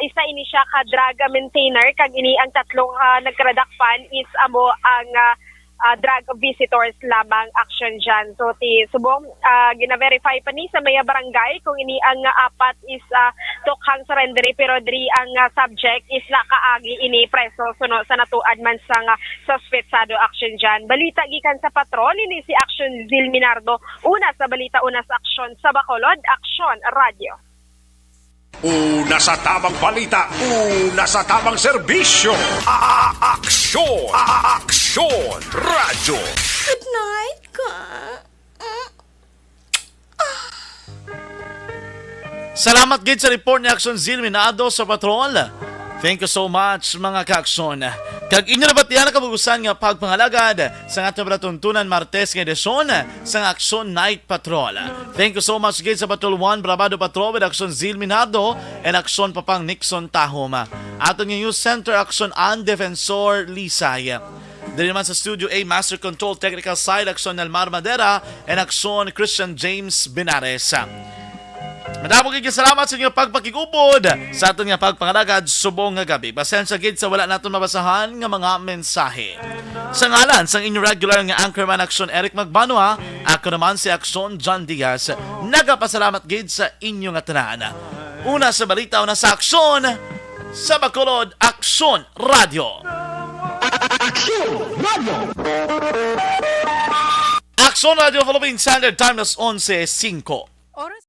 isa ini siya ka drug maintainer, kag ini ang tatlo ka nagkaladakpan is amo ang, ah, ah, drug visitors lamang action dyan. So, ti subong, ah, gina-verify pa ni sa maya barangay kung ini ang, ah, apat is, ah, tukhang surrenderi, pero diri ang, ah, subject is nakaagi ini preso suno sa natuad man sang, ah, suspetsado action dyan. Balita gikan sa patrol, ini si Action Zil Minardo. Una sa balita, una sa aksyon sa Bacolod, Aksyon Radio. Una sa tamang balita, una sa tamang serbisyo. A-, a-, aksyon, a-, a-, aksyon, radyo. Good night, ka. Salamat gid sa report ni Aksyon Zil Minado sa patrol. Thank you so much, mga ka-aksyon. Kag inyo nabatian ang kabugusan nga pagpangalagad sa aton palatuntunan Martes nga edisyon sang Aksyon Night Patrol. Thank you so much gid sa Patrol One, Brabado Patrol with Aksyon Zil Minardo and Aksyon Papang Nixon Tahom. Aton nga News Center Aksyon An Defensor Lisay. Diri naman sa Studio A, Master Control Technical Side, Aksyon Nelmar Madera and Aksyon Christian James Binares. Madamo gid nga salamat sa inyo pagpakig-upod sa aton nga pagpangalagad subong nga gabi. Pasensya gid sa wala naton mabasahan nga mga mensahe. Sa ngalan sang inyo regular nga anchorman Aksyon Eric Magbanua, ako naman si Aksyon John Diaz. Nagapasalamat gid sa inyo nga tanan. Una sa balita, una sa aksyon, sa Bacolod, Aksyon Radio. Aksyon Radio. Aksyon Radio Philippine Standard Time, alas onse singko. Oras